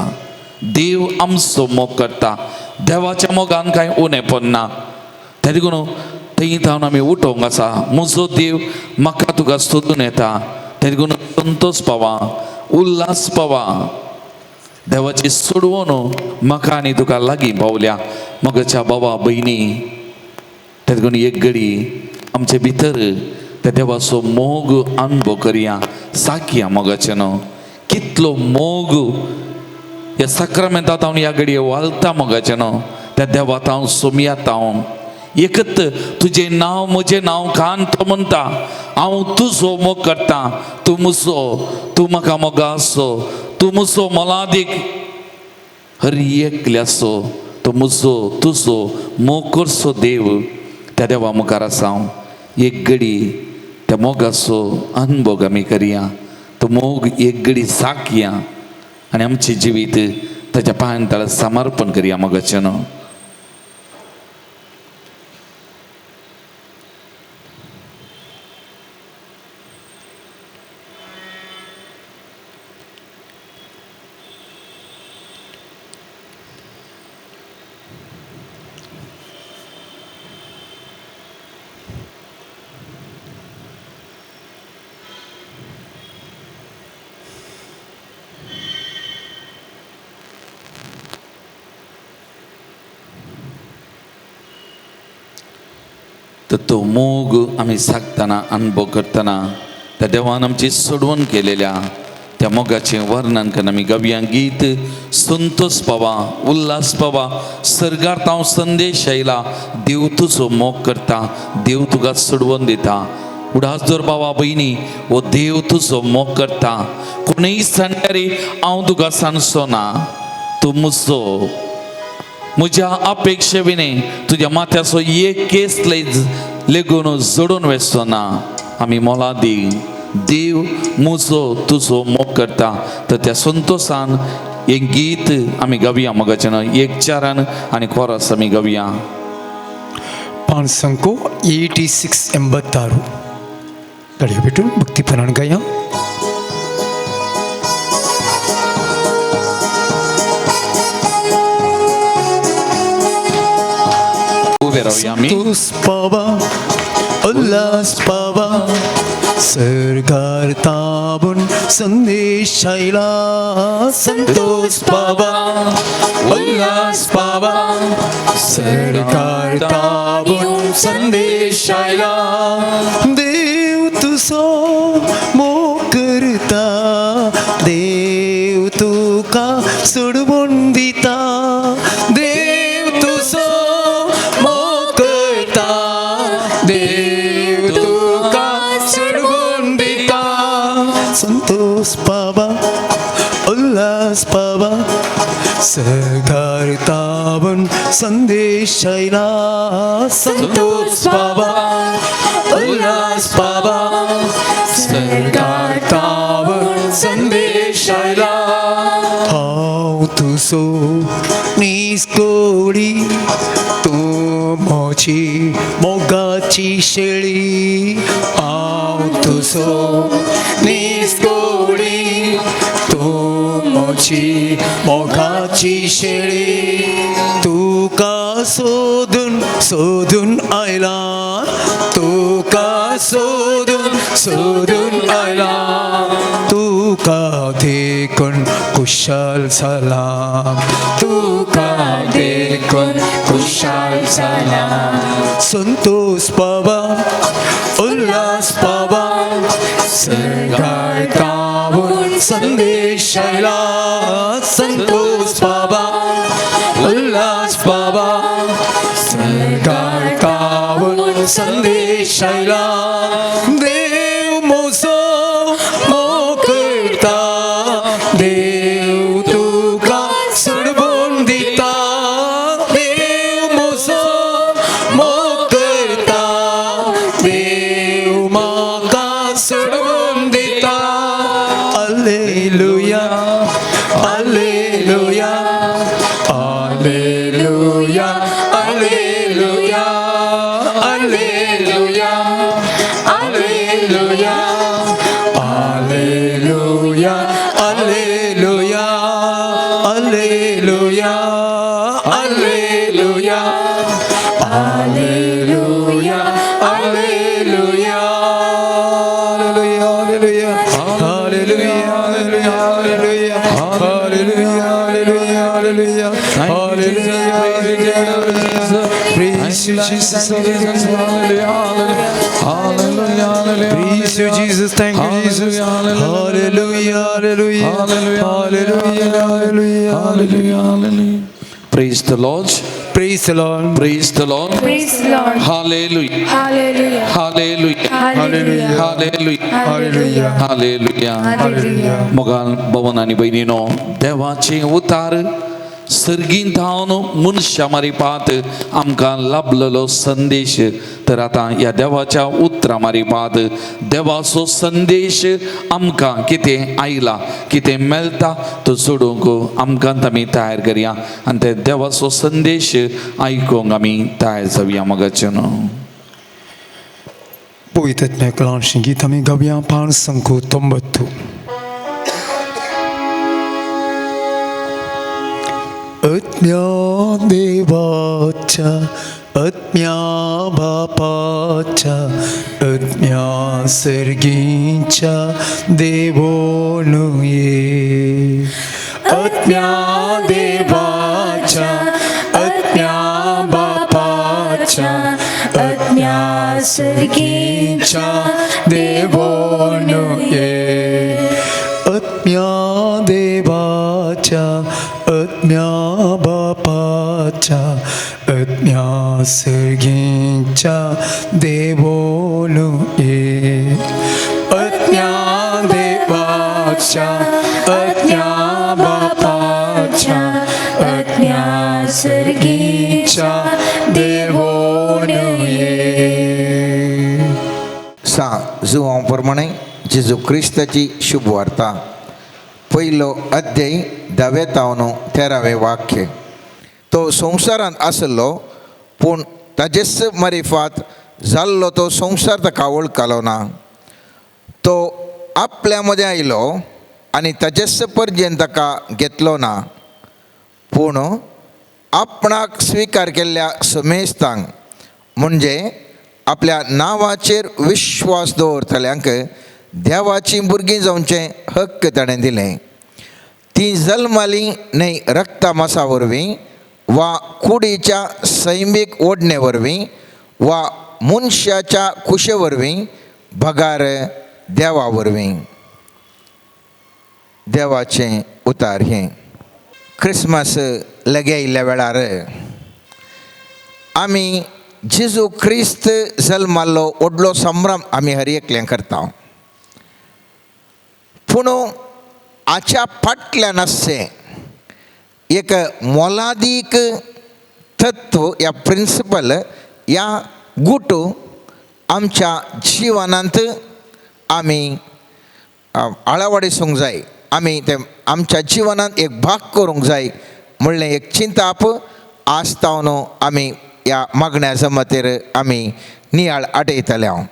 देव आमचो मोग करता. देवाच्या मोगान कांय उणेपण ना. त्या देखून थंय थावन आमी उठोवंक आसा. म्हजो देव म्हाका तुका सोदून येता. त्या देखून संतोष पावा, उल्हास पावा. देवाची सोडवण म्हाका आनी तुका लागीं पावल्या. मोगाच्या बाबा भयणी, त्या देखून एक घडी आमचे भितर त्या देवाचो मोग अनुभव करया, साकया. मोगाचें न्हू, कितलो मोग ह्या साक्रामेंतात हांव ह्या घडये वालता मोगाचें न्हू त्या देवात हांव सोमयात हांव एकत तुजें नांव म्हजें नांव कान तो म्हणटा हांव तुजो मोग करता, तूं मुसो, तूं म्हाका मोगासो, तूं मुसो मोलादीक हर एकल्याचो तो मुजो तुजो मोग करचो देव. त्या देवा मुखार आसा हांव एक घडी त्या मोगाचो अनभोग आमी करया, तो मोग एक घडी साकया आनी आमचें जिवीत ताच्या पांयां तळा समर्पण करया मोगाचें न्हू. तर तो मोग आमी सागतना अनुभव करतना त्या देवान आमची सोडवण केलेल्या त्या मोगाचें वर्णन करून आमी गावया गीत संतोष पावा उल्हास पावा. सर्गार हांव संदेश आयला, देव तुजो मोग करता, देव तुका सोडवण दिता. उडास दर बाबा भयणी, हो देव तुजो मोग करता. कोणूय सांगल्यार हांव तुका सांगचो ना, तूं मुजो म्हज्या अपेक्षे विणे तुज्या माथ्याचो एक केस लेगून जोडून वचचो ना. आमी मोलादी देव मुजो तुजो मोग करता. तर त्या संतोषान एक गीत आमी गावया मोगाचें न्हू, एक चारान आनी कोरस आमी गावया. 5 86 86 तडियो भक्तिपराण गाया. संतोष पावा उल्हास पावा सरकार ताबून संदेश आयला. संतोष पावा उल्हास पावा सरकार ताबून संदेश आयला. देव तुजो मोग करता, देव तुका सोडवून दिता. देव तुजो मोग करता, देव तुका सोडवून दिता. संतोष पावा उल्हास पावा सरकार ताबून संदेश आयला. संतोष पावा उल्हास पावा सरकार ताबून संदेश आयला. हांव तुजो निस्कोडी, तूं म्हजी मोगाची शेळी. हांव तुजो निस्कोडी, तूं म्हजी मोगाची शेळी. तुका सोदून सोदून आयला, तुका सोदून सोदून आयला. तुका देखून खुशाल जाला, तुका देखून खुशाल जाला. संतोष पावा उल्हास पावा सरकार ताबून संदेश आयला. संतोष पावा उल्हास पावा सरकार ताबून संदेश आयला. देव मोसो मोग करता, देव तुका सोडवून दिता. देव मोसो मोग करता, देव म्हाका सोडवून दिता. Alleluia alleluia alleluia alleluia alleluia alleluia alleluia alleluia alleluia alleluia alleluia alleluia alleluia alleluia alleluia alleluia alleluia alleluia alleluia Hallelujah. Praise you, Jesus. Hallelujah. Praise you, Jesus. Thank you, Jesus. Hallelujah. Hallelujah. Hallelujah. Hallelujah. Hallelujah. Hallelujah. Praise the Lord. Praise the Lord. Praise the Lord. Praise the Lord. Hallelujah. Hallelujah. Hallelujah. Hallelujah. Hallelujah. Hallelujah. Hallelujah. Hallelujah. मोगान भवन आनी भयणीनो देवाचे उतार सर्गीन थावन मनशां मारिपात आमकां लाभलेलो संदेश तर आतां ह्या देवाच्या उतरां मारिपात देवाचो संदेश आमकां कितें आयला कितें मेळटा तो सोडूंक आमकां आमी तयार करया आनी ते देवाचो संदेश आयकूंक आमी तयार जावया मोगाचें न्हू. पवित्र कलांशी गीत आमी गावया 590. आत्म्या देवाच्या आत्म्या बापाच्या आत्म्या सर्गीच्या देवोनु ये. आत्म्या देवाच्या आत्म्या बापाच्या आत्म्या सर्गीच्या देवोनु ये. आत्म्या देवाच्या आत्म्या बापाच्या आत्म्या सर्गीच्या देवोनु ये. आत्म्या देवाच्या आत्म्या बापाच्या आत्म्या सर्गीच्या देवोनु ये. सा जुवां प्रमाणे जेजू क्रिस्ताची शुभवार्ता पयलो अध्याय धावे तावन तेरावें वाक्य. तो संवसारांत आसलो पूण ताजेच मारिफात जाल्लो तो संवसार ताका वळखलो ना. तो आपल्या मदें आयलो आनी ताजेच परजेन ताका घेतलो ना, पूण आपणाक स्विकार केल्ल्या समेस्तांक म्हणजे आपल्या नांवाचेर विश्वास दवरतल्यांक देवाचीं भुरगीं जावचें हक्क ताणें दिलें. तीं जल्मालीं न्हय रक्ता मासा वरवीं वा कुडीच्या सैमीक ओडणे वरवीं वा मनशाच्या कुशे वरवीं बगार देवा वरवीं. देवाचें उतार हें. क्रिसमस लागीं आयिल्ल्या वेळार आमी जेजू क्रिस्त जल्माल्लो व्हडलो संभ्रम आमी हर एकल्यान करता, पूण हाच्या फाटल्यान आसचें एक मोलादीक तत्व या प्रिंसिपल या गुट आमच्या जिवनांत आमी आळावाडीसूंक जाय, आमी तें आमच्या जिवनांत एक भाग करूंक जाय म्हणलें एक चिंताप आसतावन आमी ह्या मागण्या जमातीर आमी नियाळ आटयतले. हांव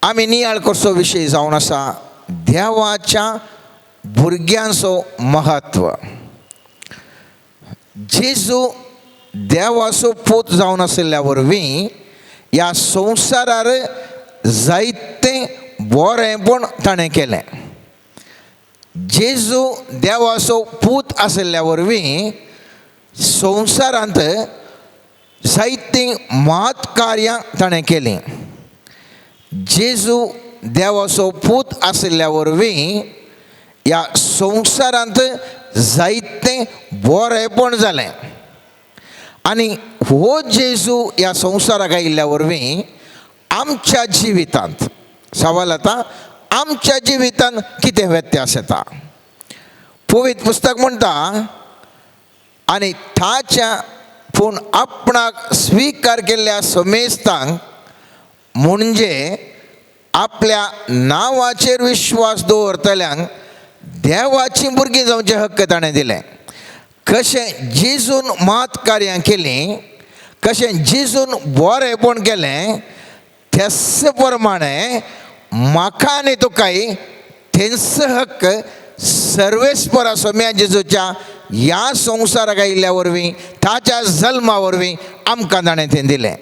आमी नियाळ करचो विशय जावन आसा देवाच्या भुरग्यांचो म्हत्व. जेजू देवाचो पूत जावन आशिल्ल्या वरवीं ह्या संवसारार जायतें बरेंपण ताणें केलें. जेजू देवाचो पूत आशिल्ल्या वरवीं संवसारांत जायतीं महत् कार्यां ताणें केलीं. जेजू देवाचो पूत आशिल्ल्या वरवीं ह्या संवसारांत जायतें बरेंपण जालें आनी हो जेजू ह्या संवसाराक आयिल्ल्या वरवीं आमच्या जिवितांत सवाल आतां आमच्या जिवितांत कितें व्यत्यास येता. पवित्र पुस्तक म्हणटा आनी ताच्या पूण आपणाक स्विकार केल्ल्या समेस्तांक म्हणजे आपल्या नांवाचेर विश्वास दवरतल्यांक देवाचीं भुरगीं जावचें हक्क ताणें दिलें. कशें जेजून मात कार्यां केलीं, कशें जेजून बरेंपण केलें, तेच प्रमाणे म्हाका आनी तुकाय तेंच हक्क सर्वेस्परा सोम्या जेजूच्या ह्या संवसाराक आयिल्ल्या वरवीं ताच्या जल्मा वरवीं आमकां ताणें तें दिलें.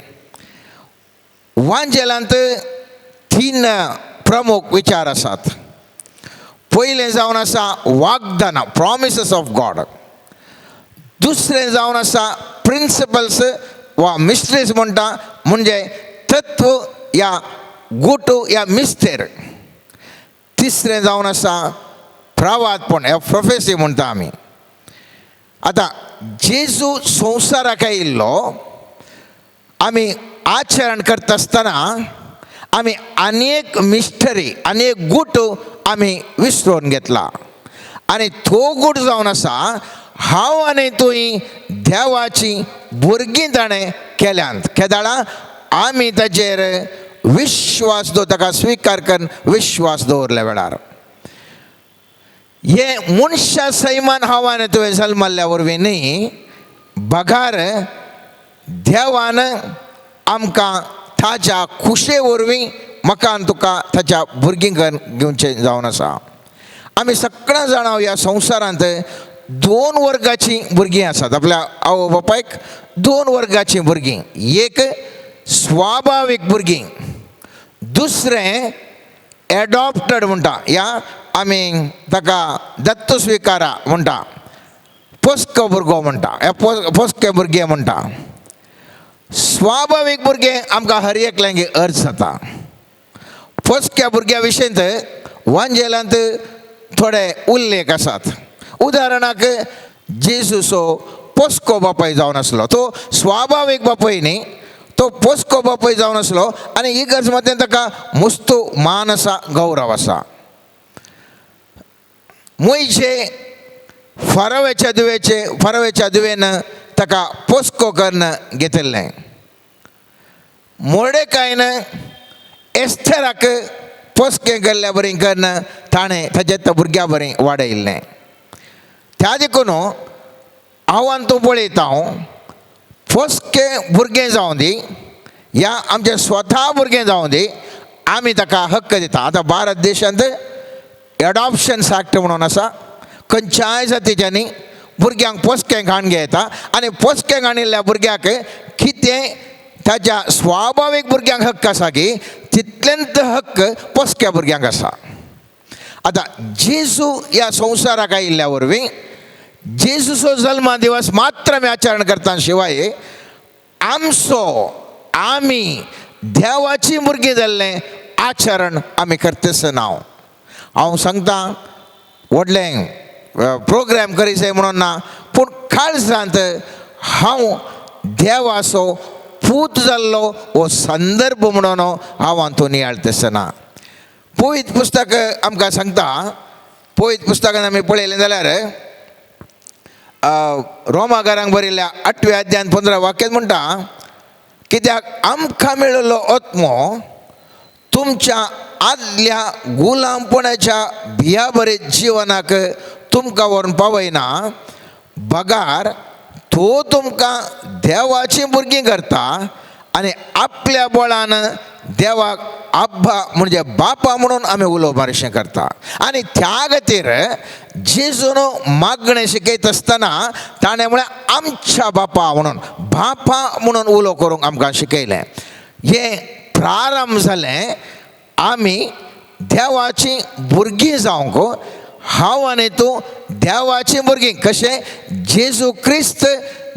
वांजेलांत तीन प्रमुख विचार आसात. पयलें जावन आसा वागदानां, प्रॉमिसीस ऑफ गॉड. दुसरें जावन आसा प्रिंसिपल्स वा मिस्ट्रीज म्हणटा, म्हणजे तत्व या गुट या मिस्तेर. तिसरें जावन आसा प्रवादपण या प्रोफेसी म्हणटा आमी. आतां जेजू संवसाराक आयिल्लो, आमी आचरण करता आसतना आमी अनेक मिस्टरी, अनेक गूट आमी विसरून घेतला आनी तो गूट जावन आसा हांव आनी तुंय देवाची भुरगीं ताणें केल्यांत. केदाळा आमी ताचेर विश्वास दवर, ताका स्विकार करून विश्वास दवरल्या वेळार हे मनशा सैमान हांव आनी तुवें जल्मल्ल्या वरवीं न्ही, बगार देवान आमकां ताच्या खुशे वरवीं म्हाका आनी तुका ताच्या भुरगीं घेवचें जावन आसा. आमी सगळ्यां जाणां ह्या संवसारांत दोन वर्गाचीं भुरगीं आसात. आपल्या आवय बापायक दोन वर्गाचीं भुरगीं, एक स्वाभावीक भुरगीं, दुसरें एडॉप्टेड म्हणटा, ह्या आमी ताका दत्त स्विकारा म्हणटा, पोस्को भुरगो म्हणटा, ह्या पोस्के भुरगे म्हणटा. स्वाभावीक भुरगें आमकां हर एकल्यांक अर्ज जाता. पोसक्या भुरग्या विशयंत वांजेलांत थोडे उल्लेख आसात. उदाहरणाक जेजूचो पोसको बापाय जावन आसलो, तो स्वाभावीक बापाय न्ही, तो पोसको बापाय जावन आसलो आनी ही गरज मदें ताका मुस्तू मान आसा, गौरव आसा. मुयचे फरवेच्या दुवेचे फरवेच्या दुवेन ताका पोसको करून घेतिल्लें. मोर्डेकायन एस्थेराक पोसकें केल्ल्या बरी करून ताणें ताच्या त्या भुरग्या बरी वाडयल्लें. त्या देखून हांव आनी तूं पळयता हांव पोसकें भुरगें जावं दी या आमचें स्वता भुरगें जावं दी, आमी ताका हक्क दिता. आतां भारत देशांत एडॉप्शन एक्ट म्हणून आसा, खंयच्याय जातीच्यांनी भुरग्यांक पोसकें घाण घेता आनी पोसकें घाणिल्ल्या भुरग्याक कितें ताच्या स्वाभावीक भुरग्यांक हक्क आसा की तितलेंच हक्क पोसक्या भुरग्यांक आसा. आतां जेजू ह्या संवसाराक आयिल्ल्या वरवीं जेजूचो जल्मा दिवस मात्र आमी आचरण करता, शिवाय आमचो आमी देवाची भुरगीं जाल्लें आचरण आमी करतेच ना. हांव सांगता व्हडलें प्रोग्राम करी जाय म्हणून ना, पूण काळजांत हांव देवाचो पूत जाल्लो हो संदर्भ म्हणून हांव हातूंत नियाळतेसना. पवित्र पुस्तक आमकां सांगता, पवित्र पुस्तकान आमी पळयलें जाल्यार रोमागारांक बरयल्ल्या 8व्या अध्यायान 15 वाक्यात म्हणटा, कित्याक आमकां मेळिल्लो आत्मो तुमच्या आदल्या गुलामपणाच्या भियाबरे जिवनाक तुमकां व्हरून पावयना, बगार तो तुमकां देवाचीं भुरगीं करता आनी आपल्या बळान देवाक आब्बा म्हणजे बापा म्हणून आमी उलोवप मारशें करता. आनी त्या खातीर जेजून मागणें शिकयत आसतना ताणें म्हळें आमच्या बापा म्हणून, बापा म्हणून उलो करूंक आमकां शिकयलें. हें प्रारंभ जालें आमी देवाचीं भुरगीं जावंक. हांव आनी तूं देवाचीं भुरगीं कशें जेजू क्रिस्त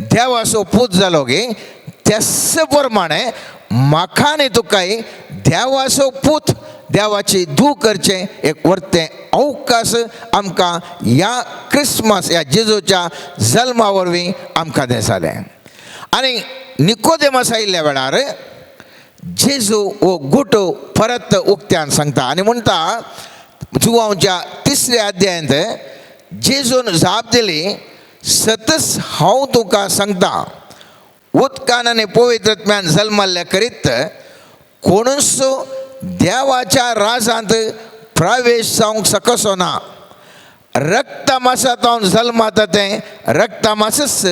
देवाचो पूत जालो गे, त्याच प्रमाणे म्हाका आनी तुकाय देवाचो पूत देवाची धूव करचें एक वर्तें अवकाश आमकां ह्या क्रिसमस ह्या जेजूच्या जल्मा वरवीं आमकां तें जालें. आनी निकोदेमस आयिल्ल्या वेळार जेजू हो गुटो परत उक्त्यान सांगता आनी म्हणटा जुवांवच्या 3ऱ्या अध्यायांत जेजून जाप दिली, सतच हांव तुका सांगता उदकान आनी पवित्रत्म्यान जल्मल्ल्या करीत कोणूच देवाच्या राजांत प्रवेश जावंक शकसो ना. रक्तमासांतून जल्माता तें रक्तमासच,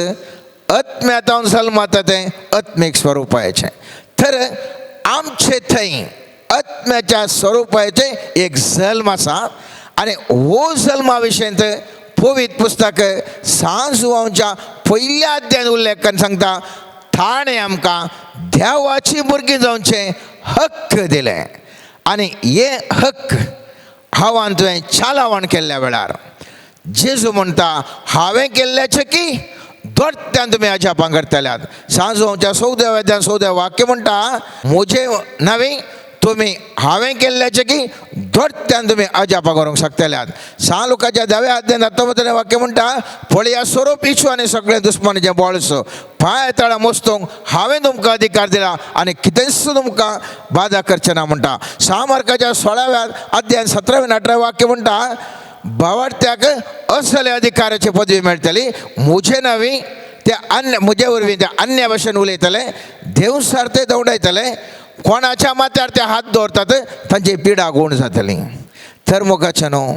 आत्म्यांतून जल्माता तें आत्मीक स्वरुपाचें. तर आमचे थंय आत्म्याच्या स्वरुपाचें एक जल्म आसा आनी हो जल्मा विशयंत पवित्र पुस्तक सांजुवांच्या पयल्या अध्यायान उल्लेख करून सांगता, ताणें आमकां देवाची भुरगीं जावचें हक्क दिलें आनी हे हक्क हांवान तुवें चालावण केल्ल्या वेळार जेजू म्हणटा हांवें केल्ल्याचें की दोट्ट्यान तुमी अजापां करतल्यात. सांजोवच्या 14व्या 14 वाक्य म्हणटा, म्हजें नवी तुमी हांवें केल्ल्याचें की दोट्ट्यान तुमी अजापां करूंक शकतल्यात. 6 लुकाच्या 10व्या अध्यायांत 19 वाक्य म्हणटा, पळया स्वरूप इशू आनी सगळें दुस्मानाचें बळस पांय तळा मोस्तूंक हांवें तुमकां अधिकार दिला आनी कितेंच तुमकां बादा करचें ना म्हणटा. 6 मार्काच्या 16व्या अध्यायान 17व्या 18व्या वाक्य म्हणटा, भावार्थ्याक असले अधिकाराची पदवी मेळटली, म्हजे नवी ते अन्य म्हजे वरवीं ते अन्य भाशेन उलयतले, देवसार ते दवडायतले, कोणाच्या माथ्यार ते हात दवरतात तांची पिडा गूण जातली. तर मोगाचें न्हू,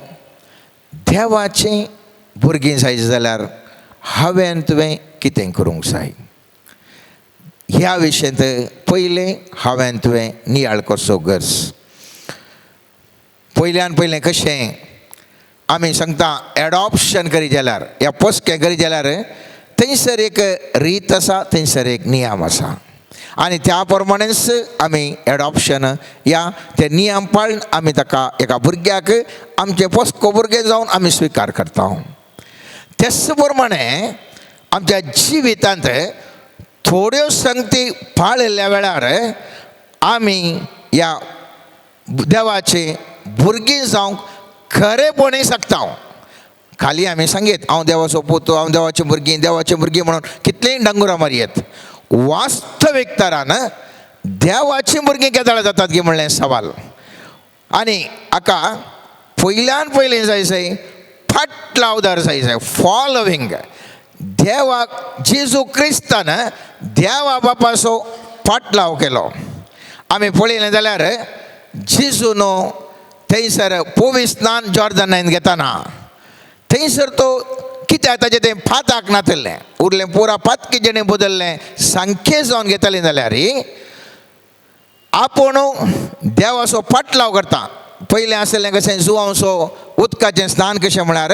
देवाचीं भुरगीं जायत जाल्यार हांवें तुवें कितें करूंक जाय ह्या विशयांत पयलें हांवें तुवें नियाळ करचो गरज. पयल्यान पयलें कशें आमी सांगता एडॉप्शन करी जाल्यार या पोसकें करी जाल्यार थंयसर एक रीत आसा, थंयसर एक नियम आसा आनी त्या प्रमाणेच आमी एडॉप्शन या ते नियम पाळून आमी ताका एका भुरग्याक आमचें पोसको भुरगें जावन आमी स्विकार करता. तेच प्रमाणे आमच्या जिवितांत थोड्यो संगती पाळिल्ल्या वेळार आमी ह्या देवाची भुरगीं जावंक खरेपणी शकता. खाली आमी सांगीत हांव देवाचो पूत, हांव देवाची भुरगीं, देवाची भुरगीं म्हणून कितलींय डंगुरां मारयेत, वास्तवीक तरान देवाची भुरगीं केदळ जातात की म्हणलें सवाल. आनी हाका पयल्यान पयलीं जाय जाय फाटलावदार जाय जाय फॉलोवींग देवाक जेजू क्रिस्तान देवा बापाचो फाटलाव केलो. आमी पळयलें जाल्यार जेजू न्हू थंयसर पवित्र स्नान जॉर्दनान घेताना थंयसर तो कित्याक ताजें तें फाताक नातलें उरलें पुरा पातकी जेणें बदललें सांखे जावन घेतलें जाल्यार आपूण देवाचो फाटलाव करता. पयलें आसलें कशें जुवांसो उदकाचें स्नान कशें म्हळ्यार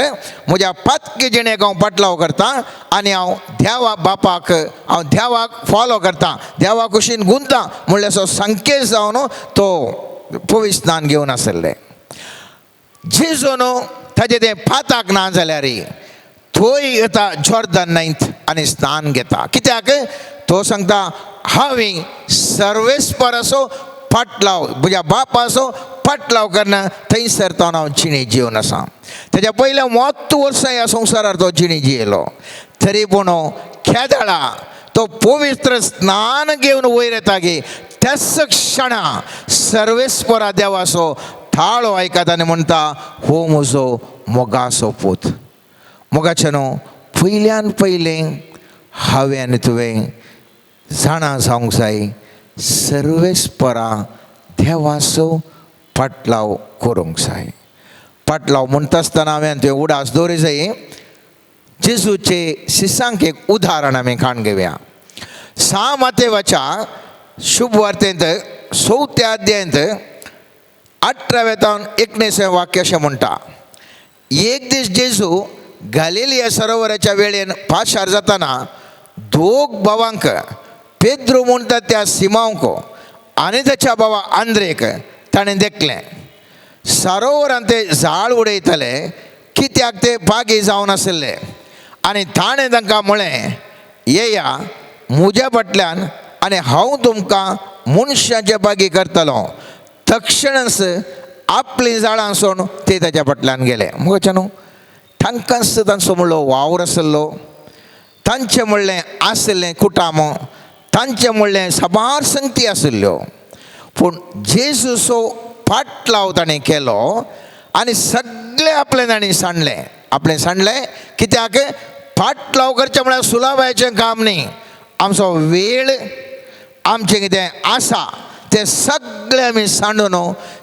म्हज्या पातकी जिणेक हांव फाटलाव करता आनी हांव देवा बापाक हांव देवाक फॉलो करता, देवा कुशीन गुंता म्हणल्यार असो संकेत जावन तो पवित्र स्नान घेवन आसलें. जेजू न्हू ताजें तें पाताक ना जाल्यार थंय येता जॉर्दन न्हंयत आनी स्नान घेता. कित्याक तो सांगता हांवें सर्वेस्पराचो फाटलाव म्हज्या बापाचो फाटलाव करना थंयसर तो हांव जिणे जिवन आसा. तेज्या पयल्या 30 वर्सां ह्या संवसारार तो जिणे जियेलो तरी पूण खेदळा तो पवित्र स्नान घेवन वयर येता गे त्याच क्षणा सर्वेस्परा देवाचो थाळो आयकता आनी म्हणटा हो म्हजो मोगाचो पूत. मोगाचें न्हू पयल्यान पयलें हांवें आनी तुवें जाणा जावंक जाय सर्वेस्परा देवाचो फाटलाव करूंक जाय. फाटलाव म्हणटा आसतना हांवें तुवें उडास दवरी जाय. जेजूचे शिसांक एक उदाहरण आमी काण घेवया. 6 मातेवाच्या शुभ वार्तेंत 4थ्या अध्यायांत 18व्या तावन 19व्या वाक्य अशें म्हणटा, एक दीस जेजू गालिलिया सरोवराच्या वेळेन पाशार जाताना दोग भावांक पेद्रू म्हणटा त्या सिमांवक आनी ताच्या भावा आंद्रेक ताणें देखलें. सरोवरांत ते जाळ उडयतले कित्याक ते बागी जावन आशिल्ले आनी ताणें तांकां म्हळें, येया म्हज्या फाटल्यान आनी हांव तुमकां मनशाचे बागी करतलो. तक्षणच आपलीं जाळां सोडून ते ताच्या फाटल्यान गेले. मुखाच्या न्हू तांकांच तांचो म्हणलो वावर आसलो, तांचें म्हणलें आशिल्लें कुटाम, तांचें म्हणलें साबार संगती आशिल्ल्यो, पूण जेजूचो फाटलाव ताणें केलो आनी सगळें आपलें ताणें सांडलें. आपलें सांडलें कित्याक फाटलाव करचें म्हळ्यार सुलाबायचें काम न्ही. आमचो वेळ आमचें कितें आसा तें सगळें आमी सांडून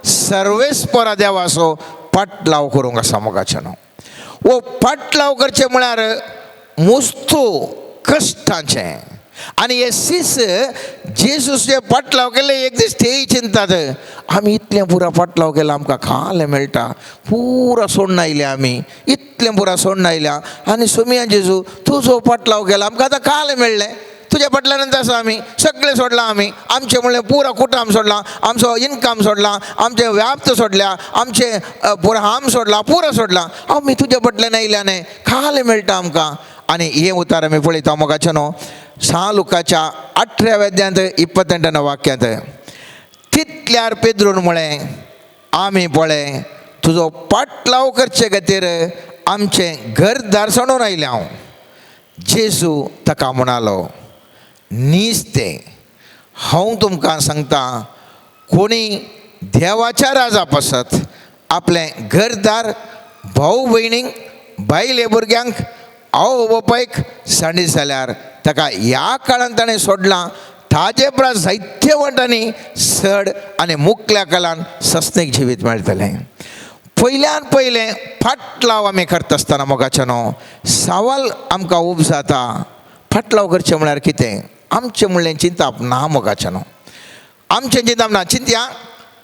सर्वेस्परा देवाचो फाटलाव करूंक आसा. मोगाचें न्हू वो फाटलाव करचें म्हळ्यार मुस्तू कश्टांचें आनी हे सीस जेजूचे फाटलाव केल्ले एक दीस तेय चिंतात आमी इतलें पुरा फाटलाव केला आमकां खालें मेळटा, पुरा सोडून आयल्या आमी, इतलें पुरा सोडून आयल्या आनी सोमिया जेजू तुजो फाटलाव केला आमकां आतां खालें मेळ्ळें, तुज्या फाटल्यानच आसा आमी, सगळें सोडलां आमी, आमचें म्हणलें पुरा कुटाम सोडलां, आमचो इनकम सोडला, आमचें व्याप्त सोडल्या, आमचें पुरा हाम सोडला, पुरा सोडलां, आमी तुज्या फाटल्यान आयल्या न्ही, खालें मेळटा आमकां. आनी हें उतार आमी पळयता मोगाचे न्हू सा लुकाच्या 18व्या अध्यायांत 28 वाक्यांत, तितल्यार पेद्रून म्हळें, आमी पळय तुजो पाटलाव करचे खातीर आमचें घरदार सांडून आयलें हांव. जेजू ताका म्हणालो, नीज तें हांव तुमकां सांगता, कोणी देवाच्या राजा पासत आपलें घरदार, भाव भयणींक, बायले भुरग्यांक, आवय बापायक सांडीत जाल्यार ताका ह्या काळान ताणें सोडलां ताजे परस जायते वाटांनी चड आनी मुकल्या काळान सस्नीक जिवीत मेळटलें. पयल्यान पयलें फाटलाव आमी करता आसतना मोगाचे न्हू सवाल आमकां उब जाता, फाटलाव करचें म्हळ्यार कितें? आमचें म्हणलें चिंताप ना मोगाचें न्हू, आमचें चिंताप ना. चिंतया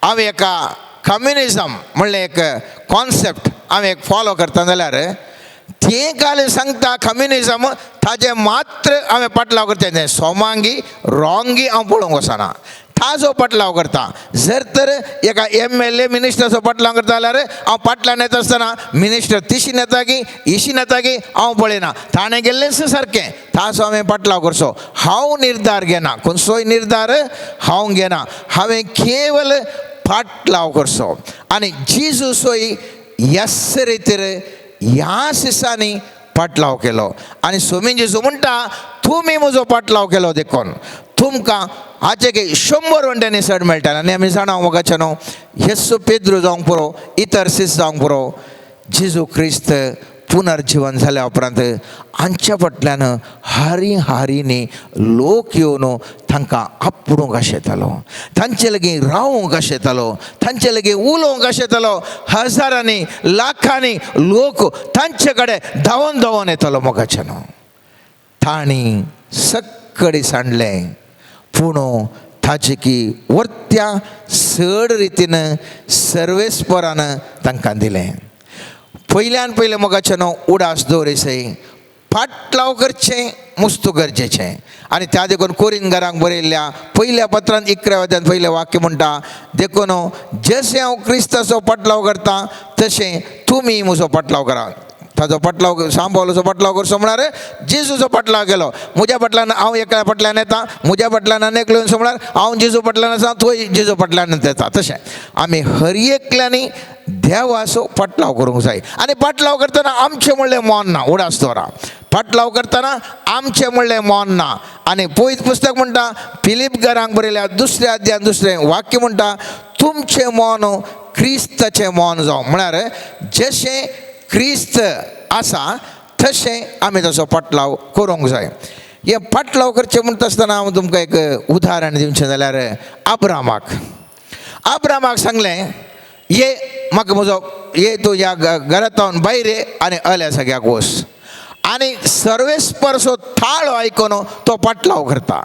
हांव एका कम्युनिजम म्हणलें एक कॉन्सेप्ट हांव एक फॉलो करता जाल्यार तें काल सांगता कम्युनिजम ताजें मात्र हांवें पाटलाव करता, तें सोमांगी रोंगी हांव पळोवंक वचना, ताजो पाटलाव करता. जर तर एका MLA मिनिस्टराचो पाटलाव करता जाल्यार हांव पाटल्यान येता आसतना मिनिस्टर तिशीन येता की इशीन येता की हांव पळयना, ताणें गेल्लेंच सारकें ताजो हांवें पाटलाव करचो. हांव निर्धार घेना, खंयचोय निर्धार हांव घेना, हांवें केवल पाटलाव करचो. आनी जेजूसोय ह्याच रितीर ह्या सिसांनी पाटलाव केलो. आनी स्वामी जेजू म्हणटा, तुमी म्हजो पाटलाव केलो देखून तुमकां हाचे की 100 वंट्यांनी चड मेळटा. आनी आमी जाणा मोगाचे न्हू, येसू पेद्रू जावंक पुरो, इतर सीस जावंक पुरो, जेजू क्रिस्त पुनर्जिवन जाल्या उपरांत हांच्या फाटल्यान हारी हारींनी लोक येवन तांकां आपडूंक आशेतालो, तांचे लागीं रावूंक आशेतालो, तांचे लागीं उलोवंक आशेतालो. हजारांनी लाखांनी लोक तांचे कडेन धांवन धांवन येतालो मोगाचे न्हू. तांणी सक्कडी सांडलें, पूण ताचे की वर्त्या चड रितीन सर्वेस्परान तांकां दिलें. पयल्यान पयलें मोगाचें न्हू उडास दवरिसय फाटलाव करचें मुस्तू गरजेचें. आनी त्या देखून कोरिंदकारांक बरयल्ल्या पयल्या पत्रान 11व्या अध्यायांत पयलें वाक्य म्हणटा, देखून जशें हांव क्रिस्ताचो पाटलाव करता तशें तुमी म्हजो पाटलाव करात. ताजो पाटलाव सांबावलोचो पाटलाव करचो म्हळ्यार जेजूचो पाटलाव केलो. म्हज्या फाटल्यान हांव एकल्या फाटल्यान येता, म्हज्या फाटल्यान आनी एकलो येवन म्हळ्यार हांव जेजू फाटल्यान आसा, तूंय जेजू फाटल्यान येता. तशें आमी हर एकल्यांनी देवाचो पाटलाव करूंक जाय. आनी पाटलाव करतना आमचें म्हणलें मन ना, उडास दवरा. पाटलाव करतना आमचें म्हणलें मन ना. आनी पयत पुस्तक म्हणटा फिलीप घरांक बरयल्या 2 अध्यायान 2 वाक्य म्हणटा, तुमचें मन क्रिस्ताचें मन जावं. म्हळ्यार जशें क्रिस्त आसा तशें आमी ताचो पाटलाव करूंक जाय. हें पाटलाव करचें म्हणटा आसतना हांव तुमकां एक उदाहरण दिवचें जाल्यार आब्रामाक सांगलें, ये म्हाका म्हजो ये तूं ह्या घरांत भायर ये आनी अल्या सगळ्याक वच. आनी सर्वेस्परचो थाळो आयकून तो पाटलाव करता.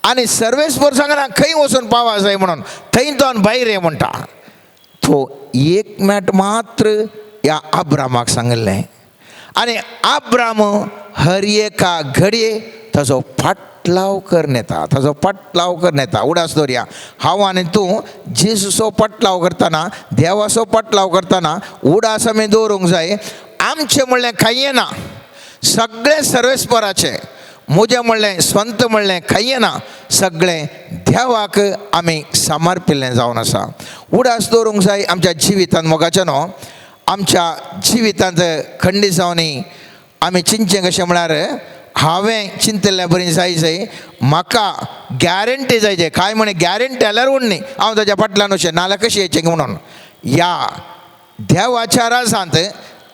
आनी सर्वेस्पर सांगना खंय वचून पावा जाय म्हणून, थंय तो भायर ये म्हणटा. तो एक मॅट मात्र ह्या आब्रामाक सांगिल्लें. आनी आब्राम हर एका घडये ताजो पाटलाव करून येता, ताजो पाटलाव करून येता. उडास दवरया, हांव आनी तूं जेजूचो पाटलाव करतना, देवाचो पाटलाव करतना उडास आमी दवरूंक जाय. आमचें म्हणलें कांय ना, सगळें सर्वेस्पराचें. म्हजें म्हणलें स्वंत म्हणलें कांय ना, सगळें देवाक आमी समर्पिल्लें जावन आसा. उडास दवरूंक जाय आमच्या जिवितांत मोगाचें न्हू. आमच्या जिवितांत खंडीत जावनी आमी चिंतचें कशें म्हळ्यार हांवें चिंतिल्ल्या बरी जाय जाय, म्हाका गॅरंटी जाय जाय. कांय म्हणे गॅरंटी जाल्यार उडनी हांव ताज्या फाटल्यान वचें नाल्यार कशें येचें म्हणून. ह्या देवाच्या राजांत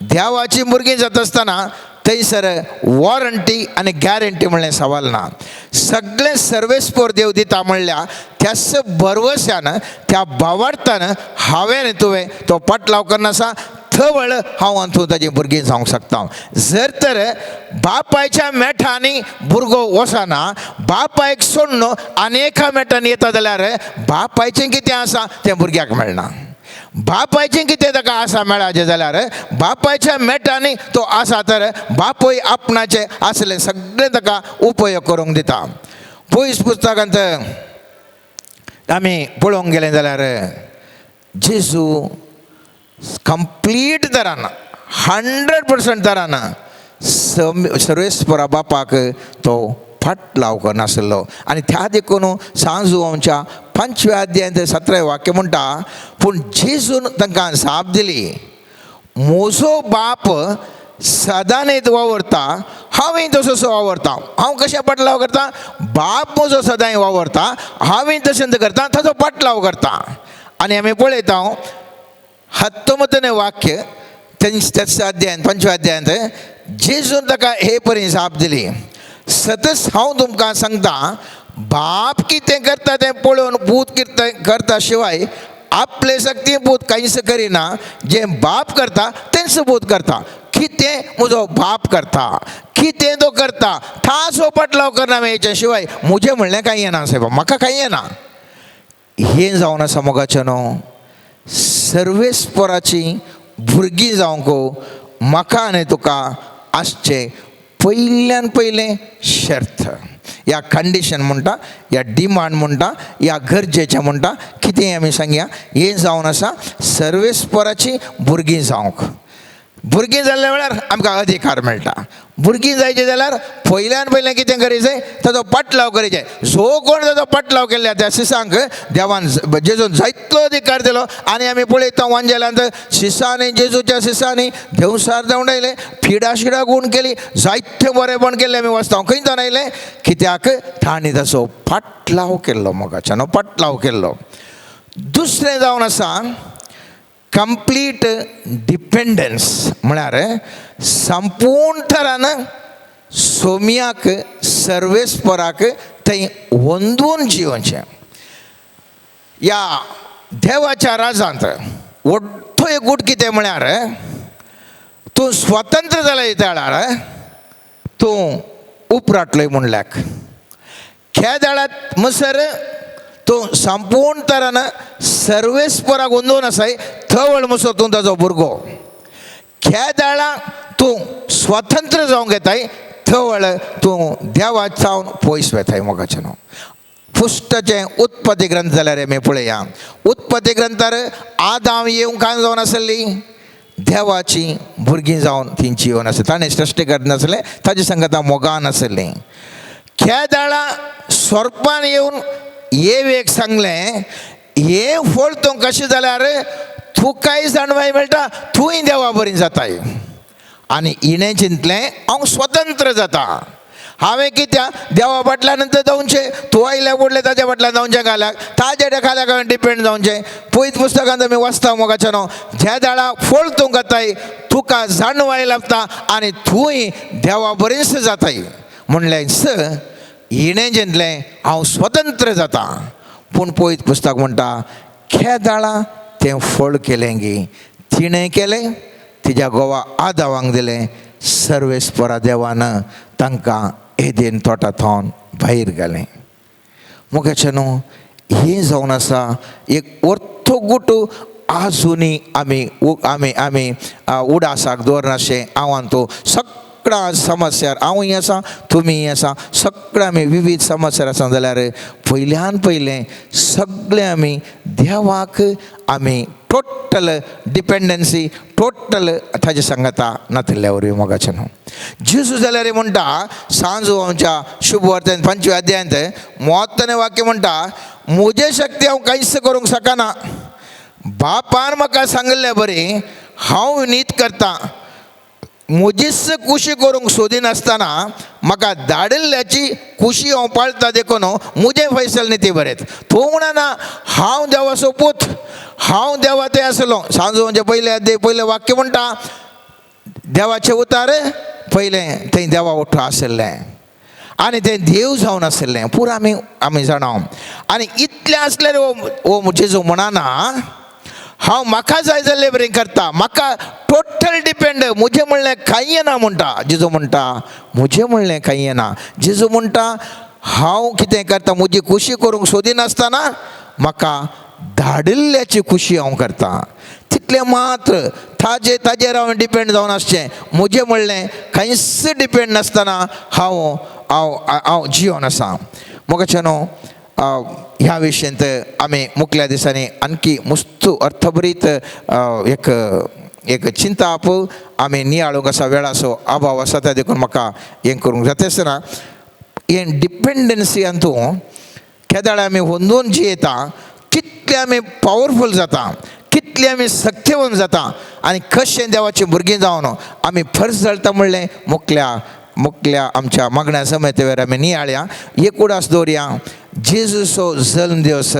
देवाची भुरगीं जाता आसतना थंयसर वॉरंटी आनी गॅरंटी म्हणलें सवाल ना. सगळें सर्वेस्पोर देव दिता म्हणल्यार त्याच भरवश्यान त्या भावार्थान हांवें तुवें तो पाटलाव करना आसा, थवळ हांव आनी तूं ताजी भुरगीं जावंक शकता. जर तर बापायच्या मेठांनी भुरगो वचना, बापायक सोडून आनी एका मेठांनी येता जाल्यार बापायचें कितें आसा तें भुरग्याक मेळना. बापायचें कितें ताका आसा मेळाचें जाल्यार बापायच्या मेटांनी तो आसा तर बापूय आपणाचें आसलें सगळें ताका उपयोग करूंक दिता. पयस पुस्तकांत आमी पळोवंक गेलें जाल्यार जेजू कंप्लीट तरान 100% तरान सर्वेस्परा बापाक तो फाटलाव करनासलो. आनी त्या देखून सांजू आमच्या 5व्या अध्यायांत 17 वाक्य म्हणटा, पूण जेजून तांकां जाप दिली, म्हजो बाप सदांच वावरता, हांवूय तसोच वावरता. हांव कशें पाटलाव करता? बाप म्हजो सदांय वावरता, हांवूय तशेंच करता, ताचो पाटलाव करता. आनी आमी पळयता 19 वाक्य तेच अध्यायांत 5व्या अध्यायांत जेजून ताका हे परी जाप दिली, सतच हांव तुमकां सांगता, बाप कितें करता तें पळोवन पूत कितें करता शिवाय आपले शक्ती पूत कांयच करिना, जें बाप करता तेंच पूत करता. कितें म्हजो बाप करता, कितें तो करता ताचो पाटलाव करना हेच्या शिवाय म्हजें म्हणलें कांय येना सायबा, म्हाका कांय येना. हें जावन आसा मोगाचें न्हू, सर्वेस्पराची भुरगीं जावंक म्हाका आनी तुका आसचें पयल्यान पयलें शर्त, या कंडिशन म्हणटा, या डिमांड म्हणटा, या गरजेचें म्हणटा, कितें आमी सांगया, हें जावन आसा सर्वेस्पराची भुरगीं जावंक. भुरगीं जाल्ल्या वेळार आमकां अधिकार मेळटा. भुरगीं जायचें जाल्यार पयल्यान पयलें कितें करीत जाय, ताचो पाटलाव करीत जाय. जो कोण ताचो पाटलाव केल्ल्या त्या शिसांक देवान जेजून जायतलो अधिकार दिलो. आनी आमी पळयता वांजेलांत शिसांनी, जेजूच्या शिसांनी देवसार धांवडायले, फिडा शिडा गूण केली, जायते बरेपण केल्लें आमी वाचता. खंय जावन आयलें? कित्याक तांणी ताचो पाटलाव केल्लो, मोगाच्यान पाटलाव केल्लो. दुसरें जावन आसा कंप्लीट डिपेंडन्स, म्हळ्यार संपूर्ण थरान सोम्याक सर्वेस्पराक थंय वंदून जिवचें. ह्या देवाच्या राजांत वट्टो एक गूट कितें म्हळ्यार तूं स्वतंत्र जाल्या वेळार तूं उपराटलोय म्हणल्याक खेदाळात मसर तूं संपूर्ण तरान सर्वेस्पराक वंदून आसाय, थवळ मसर तूं ताजो भुरगो. खेदाळा तूं स्वतंत्र जावंक येताय, थवळ तूं देवा जावन पयस वेताय. मोगाचें न्हू, पुश्टाचें उत्पत्ती ग्रंथ जाल्यार आमी पळया, उत्पत्ती ग्रंथार आदाम येवंक कांय जावन आसली देवाची भुरगीं जावन ती जिवन आसली, ताणें सृश्टी करनासलें, ताजे संगता मोगान आसलें. खेदाळा सोरपान येवन येवेक सांगलें, हें फळ तूं कशें जाल्यार तुकाय जाणवाय मेळटा, तूंय देवा बरी जाताय. आनी हिणें चिंतलें हांव स्वतंत्र जाता, हांवें कित्याक देवा फाटल्यान नंतर जावचें, तूं आयल्या फुडलें ताज्या फाटल्यान जावचें, घाल्याक ताज्या खाल्याक हांवें डिपेंड जावचें. पयत पुस्तकांत आमी वाचता मोगाचें न्हू, ज्या दाळा फळ तूं खाताय तुका जाणवाय लागता आनी तूंय देवा बरीच जाताय. म्हणलें स हिणें चिंतलें हांव स्वतंत्र जाता. पूण पयत पुस्तक म्हणटा खेदाळा तें फळ केलें गी तिणें केलें, तिज्या गोवा आदावांक दिलें, सर्वेस्परा देवान तांकां एदेन तोटा थावन भायर घालें. मोगाचें न्हू, हें जावन आसा एक वर्थो गुट आजुनूय आमी आमी आमी उडासाक दवरनाशें. हांव तो सगळ्या समस्यार हांवूय आसा, तुमीय आसा, सगळ्या आमी विविध समस्यार आसा जाल्यार पयल्यान पयलें सगळें आमी देवाक आमी टोटल डिपेंडन्सी टोटल ताजे सांगता नातिल्ल्या वरवीं. मोगाचें न्हू, जेजू जाल्यार म्हणटा सांजू आमच्या शुभवर्तन 5व्या अध्यायांत 30 वाक्य म्हणटा, म्हजे शक्ती हांव कांयच करूंक शकना, बापान म्हाका सांगिल्ले बरी हांव नीत करता, म्हजीच कुशी करूंक सोदिनासतना म्हाका धाडिल्ल्याची कुशी हांव पाळटा, देखून म्हजें फैसल निती बरें. तूं म्हणना हांव देवाचो पूत, हांव देवा ते आसलो. सांजू म्हणजे पयलें अध्याय पयलें वाक्य म्हणटा देवाचें उतार पयलें थंय देवा ओठो आशिल्लें आनी तें देव जावन आशिल्लें पुरा आमी आमी जाणा. आनी इतलें आसल्यार हो जेजू म्हणना हांव म्हाका जाय जाल्ले बरें करता, म्हाका टोटल डिपेंड, म्हजें म्हणलें कांय येना म्हणटा. जेजू म्हणटा म्हजें म्हणलें कांय येना. जेजू म्हणटा हांव कितें करता, म्हजी खुशी करूंक सोदिनासतना म्हाका धाडिल्ल्याची खुशी हांव करता. तितलें मात्र ताजे ताजेर हांव डिपेंड जावन आसचें, म्हजें म्हणलें कांयच डिपेंड नासतना हांव हांव हांव जिवन आसा. मोगाचें न्हू, ह्या विशयांत आमी मुखल्या दिसांनी आणखी मुस्तू अर्थभरीत एक एक चिंताप आमी नियाळूंक आसा. वेळाचो अभाव आसा त्या देखून म्हाका हें करूंक जाता आसतना हें डिपेंडन्सी हातूं केदाळे आमी होंदून जियेता, कितले आमी पावरफूल जाता, कितले आमी सक्तेवन जाता आनी कशें देवाचीं भुरगीं जावन आमी फर्ज जळटा म्हणलें मुकल्या मुकल्या आमच्या मागण्या समेतेर आमी नियाळया. एक उडास दवरया, जेजूचो जल्म दिवस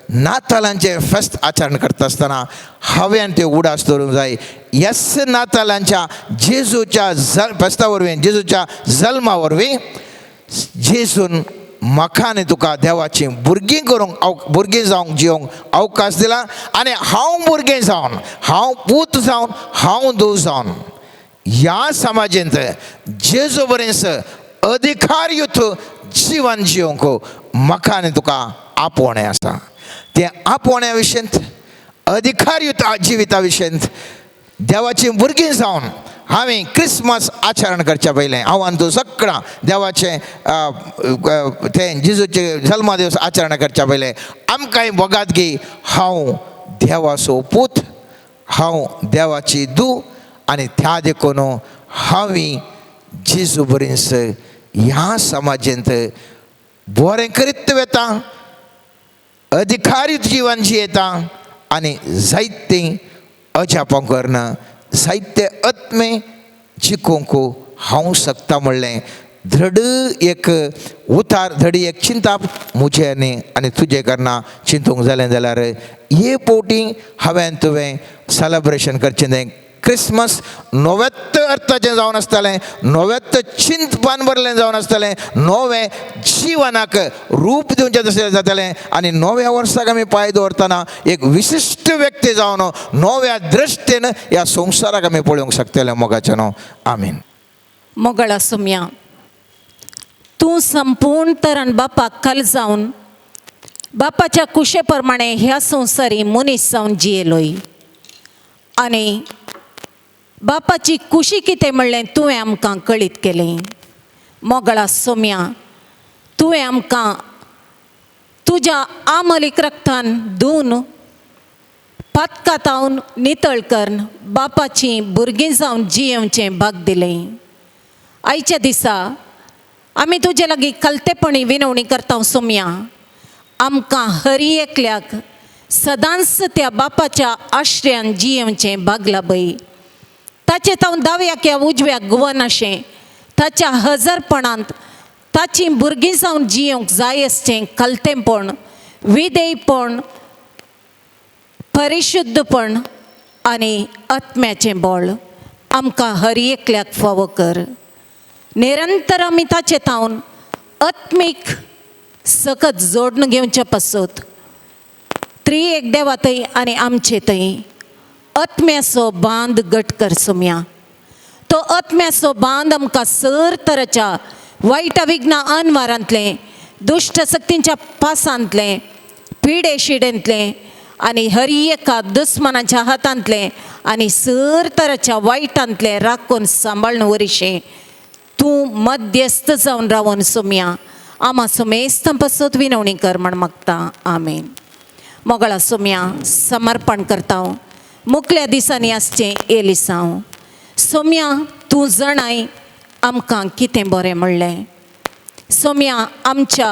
नातालांचें फेस्त आचरण करता आसतना हांवें ते उडास दवरूंक जाय. येस नातालांच्या जेजूच्या फेस्ता वरवीं, जेजूच्या जल्मा वरवीं जेजून म्हाका आनी तुका देवाचीं भुरगीं करूंक, भुरगीं जावंक जिवंक अवकाश दिला. आनी हांव भुरगें जावन, हांव पूत जावन, हांव धूव जावन ह्या समाजेंत जेजू बरेंच अधिकारयुक्त जिवन जिवंक म्हाका आनी तुका आपोवणें आसा. तें आपोवण्या विशयंत, अधिकारयुक्त जिविता विशयंत देवाचीं भुरगीं जावन हांवें क्रिसमस आचरण करच्या पयलें हांव आनी तूं सगळां देवाचें तें जेजूचें जल्मा दिवस आचरण करच्या पयलें आमकांय भोगात की हांव देवाचो पूत, हांव देवाची धूव आनी त्या देखून हांवें जेजू बरींच ह्या समाजेंत बरें करीत वता, अधिकारी जिवन जियेता आनी जायतें अजापां करना, जायते आत्मे जिखूंक हांव शकता म्हणलें धड एक उतार, धड एक चिंताप म्हजें आनी आनी तुजें करना चिंतूंक जालें जाल्यार हे पोवटी हांवें तुवें सेलेब्रेशन करचें तें क्रिसमस नव्यात्त अर्थाचें जावन आसतलें, नव्यात्त चिंतपान भरलें जावन आसतलें, नवें जिवनाक रूप दिवचें तशें जातलें आनी नव्या वर्साक आमी पांय दवरतना एक विशिश्ट व्यक्ती जावन नव्या दृश्टीन ह्या संवसाराक आमी पळोवंक शकतले. मोगाचें न्हू. आमीन. मोगळा सुम्या, तूं संपूर्ण तरान बापाक खाल जावन बापाच्या कुशे प्रमाणे ह्या संवसारी मनीस जावन जियेलोय आनी बापाची कुशी कितें म्हणलें तुवें आमकां कळीत केलें. मोगळा सोम्या, तुवें आमकां तुज्या आमलीक रक्तान धुवन पातकातावन नितळ करून बापाचीं भुरगीं जावन जियेवचें भाग दिलें. आयच्या दिसा आमी तुजे लागीं कलतेपणी विनवणी करता सोम्या, आमकां हरी एकल्याक सदांच त्या बापाच्या आश्रयान जियेवचें भाग लाभय. ताचे तावन दाव्याक या उजव्याक गुवनाशें ताच्या हजरपणांत ताची भुरगीं जावन जियेवंक जाय आसचें कलतेंपण, विधेयपण, परिशुद्धपण आनी आत्म्याचें बळ आमकां हर एकल्याक फावो कर. निरंतर आमी ताचे तावन आत्मीक सकत जोडून घेवचे पासत त्री एक देवा थंय आनी आमचे थंय आत्म्याचो बांद घट कर सोम्या. तो आत्म्याचो बांद आमकां सर तराच्या वायट विघ्ना अनवारांतलें, दुश्ट शक्तींच्या पासांतलें, पिडे शिडेंतलें आनी हर एका दुस्मनाच्या हातांतलें आनी सर तराच्या वायटांतलें राखून सांबाळून वरिशें तूं मध्यस्थ जावन रावन सोम्या. आमा सुमेस्तां पासत विनवणी कर म्हण मागता. आमेन. मोगळा सोम्या, समर्पण करता मुकल्या दिसांनी आसचें एलिसांव. सोम्या, तूं जाणाय आमकां कितें बरें म्हणलें. सोम्या, आमच्या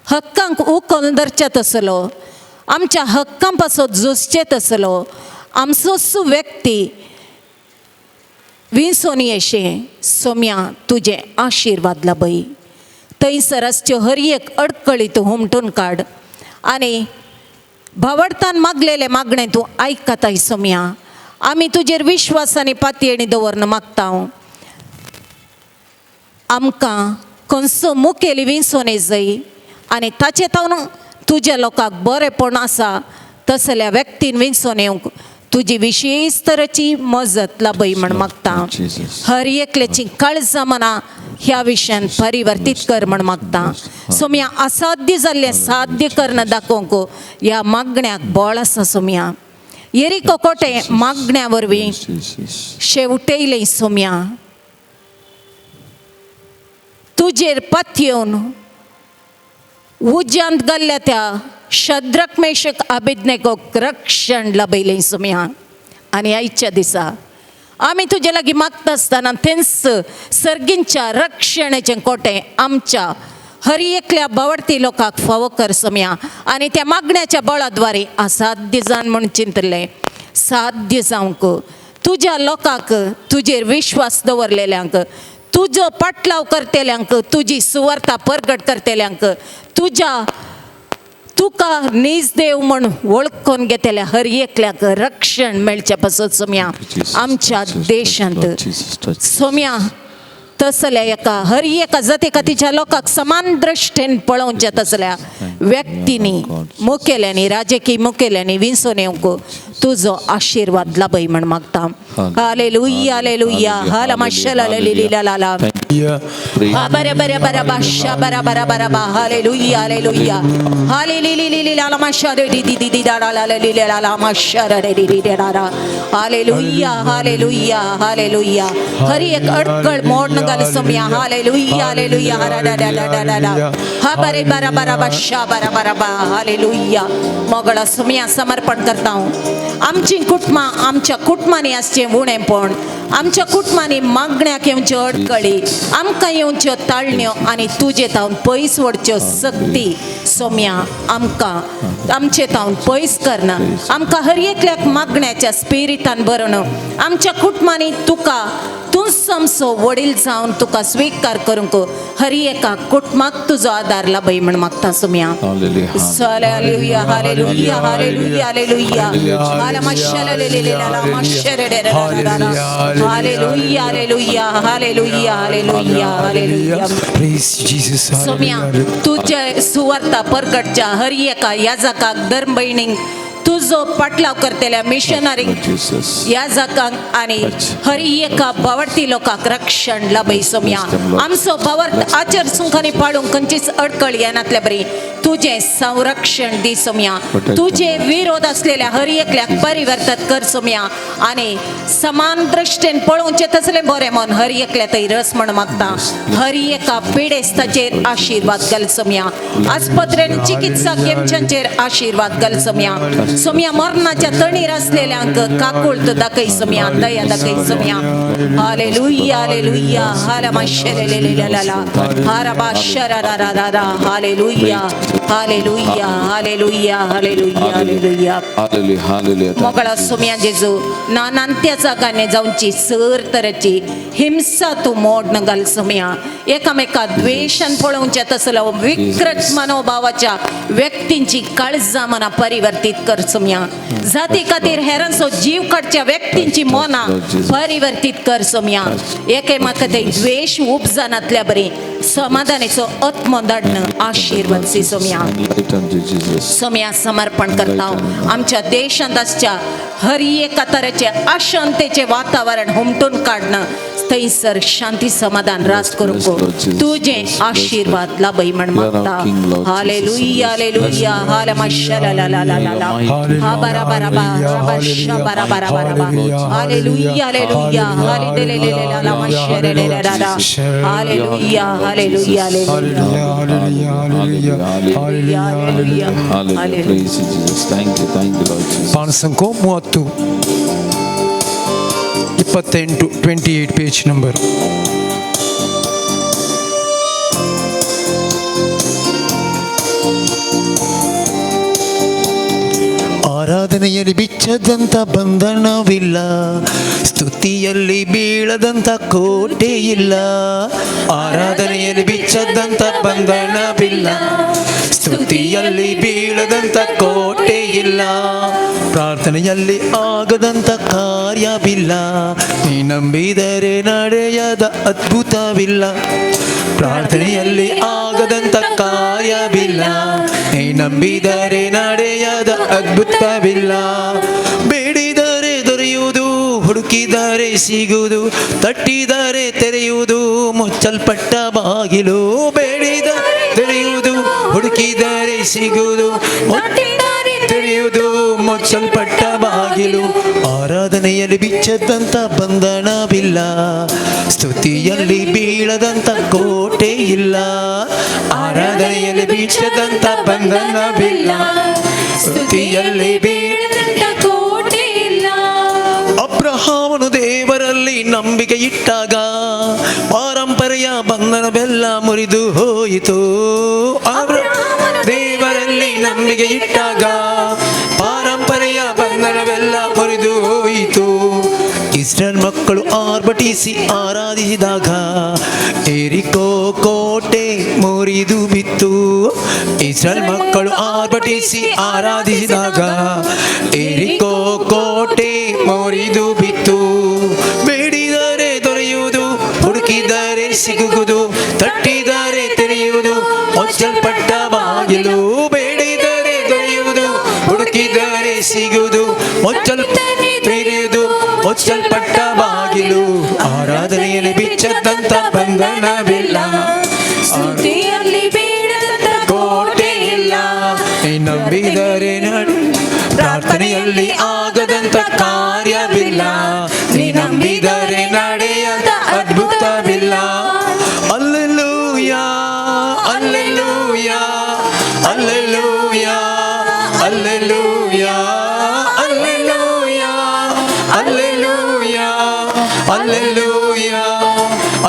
हक्कांक उखलून धरचे तसलो, आमच्या हक्कां पासत झुजचे तसलो आमचोच व्यक्ती विंचोन येशें. सोम्या, तुजें आशिर्वाद लाभय. थंयसर आसच्यो हर एक अडकळी तूं हुमटून काड आनी भावडतान मागलेलें मागणें तूं आयकताय सोम्या. आमी तुजेर विश्वास आनी पातयेणी दवरन मागता. आमकां खंयचो मुखेली विंचोन जाय आनी ताचे तावन तुज्या लोकांक बरेंपण आसा तसल्या व्यक्तीन विंचोन येवंक तुजी विशेश तरेची मजत लाभय म्हण मागता. हर एकल्याची काळजां मनां ह्या विशयान परिवर्तीत कर म्हण मागता. सोम्या, असाध्य जाल्लें साध्य करून दाखोवंक ह्या मागण्याक बळ आसा सोम्या. येरिको कोटे मागण्या वरवीं शेवटेयलें सोम्या. तुजेर पतयेवन उज्यांत घाल्ल्या त्या शद्रक मेशक अभिज्ञेकोक रक्षण लाभयलें सोम्या. आनी आयच्या दिसा आमी तुजे लागीं मागता आसतना तेंच सर्गींच्या रक्षणेचें कोटें आमच्या हर एकल्या बावडती लोकांक फावो कर सोम्या आनी त्या मागण्याच्या बळाद्वारे असाध्य जाण म्हूण चिंतलें साध्य जावंक तुज्या लोकांक तुजेर विश्वास दवरलेल्यांक तुजो पाटलाव करतेल्यांक तुजी सुवार्ता परगट करतेल्यांक तुज्या तुका नीज देव म्हूण वळखून घेतल्या हर एकल्याक रक्षण मेळचे पासत सोम्या आमच्या देशांत सोम्या तसल्या एका हर एका जाती कातीच्या लोकांक समान दृश्टीन पळोवच्या तसल्या व्यक्तींनी मुखेल्यांनी राजकीय मुखेल्यांनी विंचून येवंक तुजो आशिर्वाद लाभय म्हण मागता. हालेलुया हालेलुया हाल ला ला हा बरे बरे बरा बाशा बरा बरा बरा बा हालेलुया हालेलुया हालेली ला ला माशा रे दी दी दी दा ला ला ली ला ला माशा रे दी दी दा ला हालेलुया हालेलुया हालेलुया. हर एक अडकळ मोड घाल सोम्या. हालेलुया हालेलुया हरा डा डा डा डा डा हा बरे बरा बरा बाशा बरा बरा बा हालेलुया. मोगळा सोम्या समर्पण करता आमची कुटुंबां आमच्या कुटुंबांनी आसचें उणेपण आमच्या कुटुंबांनी मागण्याक येवच्यो अडकळी आमकां येवच्यो ताळण्यो आनी तुजे तावन पयस वडच्यो सक्ती सोम्या आमकां आमचे तावन पयस करना. आमकां हर एकल्याक मागण्याच्या स्पिरितान भरून आमच्या कुटुंबांनी तुका तूं समसो वडील जावन तुका स्विकार करूंक हर एका कुटुंबाक तुजो आदार लाभय म्हण मागता Saumya. Hallelujah hallelujah hallelujah hallelujah hallelujah hallelujah hallelujah hallelujah hallelujah. Saumya तुझे सुवार्ता परगटच्या हर एका याजकाक धर्म बहिणींक तुजो पाटलाव करतल्या मिशनरींक याजकांक आनी हर एका बावडती लोकांक रक्षण लाभय सोम्या. आमचो बावर्त आचर सुंखांनी पाळूंक खंयचीच अडकळ येनातल्या बरी तुजें संरक्षण दी सोम्या. तुजे विरोध असलेल्या हर एकल्याक परिवर्तन कर सोम्या आनी समान दृश्टीन पळोवचें तसलें बरें मन हर एकल्या थंय रस म्हण मागता. हर एका पिडेस्ताचेर आशिर्वाद घाल सोम्या. आस्पत्रेन चिकित्सा केमच्यांचेर आशिर्वाद घाल सोम्या. सोम्या मरणाच्या तणीर असलेल्यांक काकुळत दाखय सोम्या, दया दाखय सोम्या. हालेलुया हालेलुया हालमाशेलेलेलेला हारबा शरारारारा hallelujah hallelujah hallelujah hallelujah hallelujah. मोगळा सोम्या जेजू ना नांत्या जागांनी जावची सर तरेची हिंसा तूं मोड न घाल सोम्या. एकामेका द्वेशान पळोवच्या तसलो विकृत मनोभावाच्या व्यक्तींची काळजां मनां परिवर्तीत कर सोम्या. जाती खातीर हेरांचो जीव काडच्या व्यक्तींची मनां परिवर्तीत कर सोम्या. एकामेका ते द्वेश उपजानातल्या बरी समाधानाचो आत्मो धाडणं आशिर्वाद सी सोम्या. सोम्या समर्पण करता आमच्या देशांत आसच्या हर एका तरेचे अशांतेचे वातावरण हुमटून काडणं थंयसर शांती समाधान राज करूंक तुजें आशिर्वाद लाभय म्हण मागता. हालेलुया हालेलुया हालमाशलालालाला हा बरा बरा बा रबा बरा बरा बरा बा हालेलुया हालेलुया हालेलेलेलेला माशरेलेलेला hallelujah hallelujah hallelujah hallelujah hallelujah. ಪಾಣಸಂಕೋ 30 28 28 page number. ಆರಾಧನೆಯಲ್ಲಿ ಬಿಚ್ಚದಂಥ ಬಂಧನವಿಲ್ಲ, ಸ್ತುತಿಯಲ್ಲಿ ಬೀಳದಂಥ ಕೋಟೆ ಇಲ್ಲ. ಆರಾಧನೆಯಲ್ಲಿ ಬಿಚ್ಚದಂಥ ಬಂಧನವಿಲ್ಲ, ಸ್ತುತಿಯಲ್ಲಿ ಬೀಳದಂಥ ಕೋಟೆ ಇಲ್ಲ. ಪ್ರಾರ್ಥನೆಯಲ್ಲಿ ಆಗದಂಥ ಕಾರ್ಯವಿಲ್ಲ, ನೀ ನಂಬಿದರೆ ನಡೆಯದ ಅದ್ಭುತವಿಲ್ಲ. ಪ್ರಾರ್ಥನೆಯಲ್ಲಿ ಆಗದಂಥ ಕಾರ್ಯವಿಲ್ಲ, ನೀ ನಂಬಿದರೆ ನಡೆಯದ ಅದ್ಭುತವಿಲ್ಲ. ಬೇಡಿದರೆ ದೊರೆಯುವುದು, ಹುಡುಕಿದರೆ ಸಿಗುವುದು, ತಟ್ಟಿದರೆ ತೆರೆಯುವುದು ಮುಚ್ಚಲ್ಪಟ್ಟ ಬಾಗಿಲು. ಬೇಡಿದರೆ ತೆರೆಯುವುದು, ಹುಡುಕಿದರೆ ಸಿಗುವುದು, ತೆರೆಯುವುದು ಮುಚ್ಚಲ್ಪಟ್ಟ ಬಾಗಿಲು. ಆರಾಧನೆಯಲ್ಲಿ ಬಿಚ್ಚದಂಥ ಬಂಧನವಿಲ್ಲ, ಸ್ತುತಿಯಲ್ಲಿ ಬೀಳದಂಥ ಕೋಟೆ ಇಲ್ಲ. ಆರಾಧನೆಯಲ್ಲಿ ಬಿಚ್ಚದಂಥ ಬಂಧನವಿಲ್ಲ, ಸ್ತುತಿಯಲ್ಲಿ ಬೀಳದಂಥ ಕೋಟೆ ಇಲ್ಲ. ಅಬ್ರಹಾಮನು ದೇವರಲ್ಲಿ ನಂಬಿಕೆ ಇಟ್ಟಾಗ ಪಾರಂಪರೆಯ ಬಂಧನವೆಲ್ಲ ಮುರಿದು ಹೋಯಿತು. ಅಬ್ರಹಾಮನು ದೇವರಲ್ಲಿ ನಂಬಿಕೆ ಇಟ್ಟಾಗ ಪಾರಂಪರೆಯ ಬಂಧನವೆಲ್ಲ ಮುರಿದು ಹೋಯಿತು. ಇಸ್ರೇಲ್ ಮಕ್ಕಳು ಆರ್ಭಟಿಸಿ ಆರಾಧಿಸಿದಾಗ ಎರಿಕೋ ಕೋಟೆ ಮುರಿದು ಬಿತ್ತು. ಇಸ್ರೇಲ್ ಮಕ್ಕಳು ಆರ್ಭಟಿಸಿ ಆರಾಧಿಸಿದಾಗ ಎರಿಕೋ ಕೋಟೆ ಮುರಿದು ಬಿತ್ತು. ಬೇಡಿದರೆ ದೊರೆಯುವುದು, ಹುಡುಕಿದರೆ ಸಿಗುವುದು, ತಟ್ಟಿದರೆ ತೆರೆಯುವುದು, ಮುಚ್ಚಲ್ಪಟ್ಟ ಬಾಗಿಲು. ಬೇಡಿದರೆ ದೊರೆಯುವುದು, ಹುಡುಕಿದರೆ ಸಿಗುವುದು, ತೆರೆಯುವುದು, ಮುಚ್ಚಲ್ಪಟ್ಟ ಬಾಗಿಲು. ಆರಾಧನೆಯಲ್ಲಿ ಬಿಚ್ಚದಂತ ಬಂಧನವಿಲ್ಲ, ಸ್ತುತಿಯಲ್ಲಿ ಬೀಳದಂತ ಕೋಟೆ ಇಲ್ಲ. ನಂಬಿದರೆ ಪ್ರಾರ್ಥನೆಯಲ್ಲಿ ಆಗದಂತ ಕಾರ್ಯವಿಲ್ಲ, ನೀ ನಂಬಿದರೆ ನಡೆಯದ ಅದ್ಭುತವಿಲ್ಲ. Alleluia, alleluia, alleluia, alleluia, alleluia, alleluia, alleluia,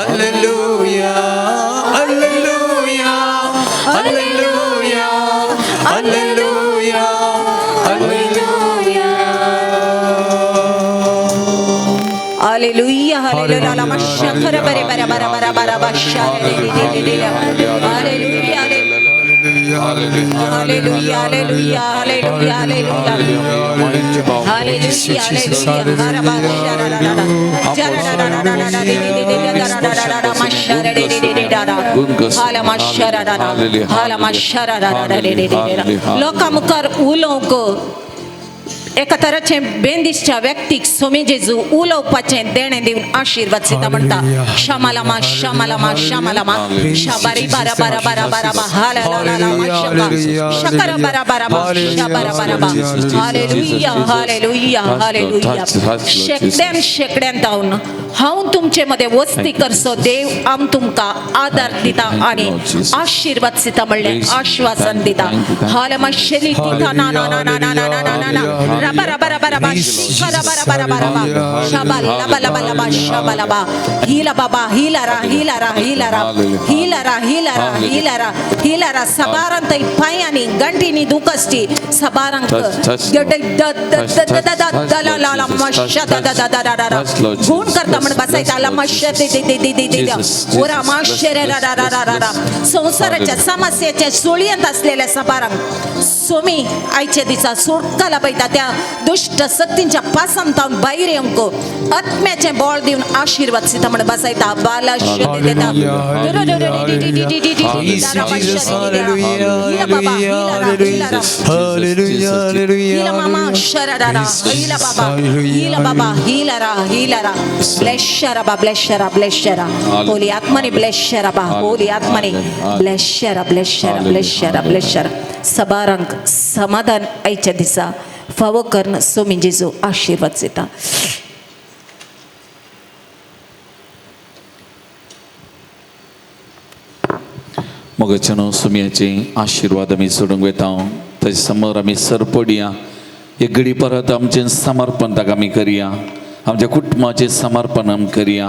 alleluia, alleluia, alleluia, alleluia, alleluia. Hallelujah, hallelujah. ಲಮ Shankara ಬರೆ ಬರ ಬರ ಬರ ಬರ ಬ hallelujah, hallelujah, hallelujah, hallelujah, hallelujah. Hallelujah, hallelujah. ಹರ ಬ ಶರ ರ ರ ರ. ಜರ ರ ರ ರ ರ ರ ರ ರ ರ ರ ರ ಮ ಶರ ರೆ ರೆ ರೆ ರ ರ. ಹಾಲ ಮ ಶರ ರ ರ. ಹಾಲ ಮ ಶರ ರ ರ ರ ರೆ ರೆ ರೆ ರ. लोकां मुखार उलोवंक एका तराचें बेंदिश्च्या व्यक्तीक सोमी जेजू उलोवपाचें देणें दिवन आशिर्वाद दिता म्हणटा. शमालामा शमालामा शमालामा शबारी बारा बारा बारा बारा बा हाला ला ला ला मा शका शकर बारा बारा बा शबारा बारा बा. Hallelujah, hallelujah, hallelujah. शेकड्यान शेकड्यान जावन हांव तुमचे मदें वस्ती करचो देव आम तुमकां आदार दिता आनी आशिर्वाद दिता म्हणलें आश्वासन दिता. हाल मातशेली दिता ना ना ना ना ना ना ना ना ना रबा रबा रबा रबा रबा रबा रबा रबा शबा लबा लबा लबा शबा लबा हिला बाबा हिला रा हिला रा हिला रा हिला रा हिला रा हिला रा हिला रा. सबारांत पांयांनी गंटीनी दुखसटी सबारांक गुण करता म्हण बसायता ला मातशे दे दे दे दे दे दे ओरा मातशे रे रा रा रा रा रा. संसाराच्या समस्येच्या सुळयेंत असलेल्या सबारांक सोमी आयच्या दिसा सुटका लाभयता. त्या दुश्ट शक्तींच्या पासान तावन भायर येवंक आत्म्याचें बळ दिवन आशिर्वाद दिता म्हण बसायता. बाला देता. हिला मामा शरारा हिला बाबा हिला बाबा हिला रा हिला रा. ब्लेस शराबा, ब्लेस शरा, ब्लेस शरा. होली आत्मने ब्लेस शराबा, होली आत्मने ब्लेस शरा, ब्लेस शरा, ब्लेस शरा, ब्लेस शरा. सबारांक समाधान आयच्या दिसा फावो करून सोमी जेजू आशिर्वाद दिता. मोगाच्यानो, सुमयाचे आशिर्वाद आमी सोडूंक वेता. ताजे समोर आमी सरपडया. एक घडी परत आमचें समर्पण ताका आमी करया. आमच्या कुटुंबाचें समर्पण आमी करया.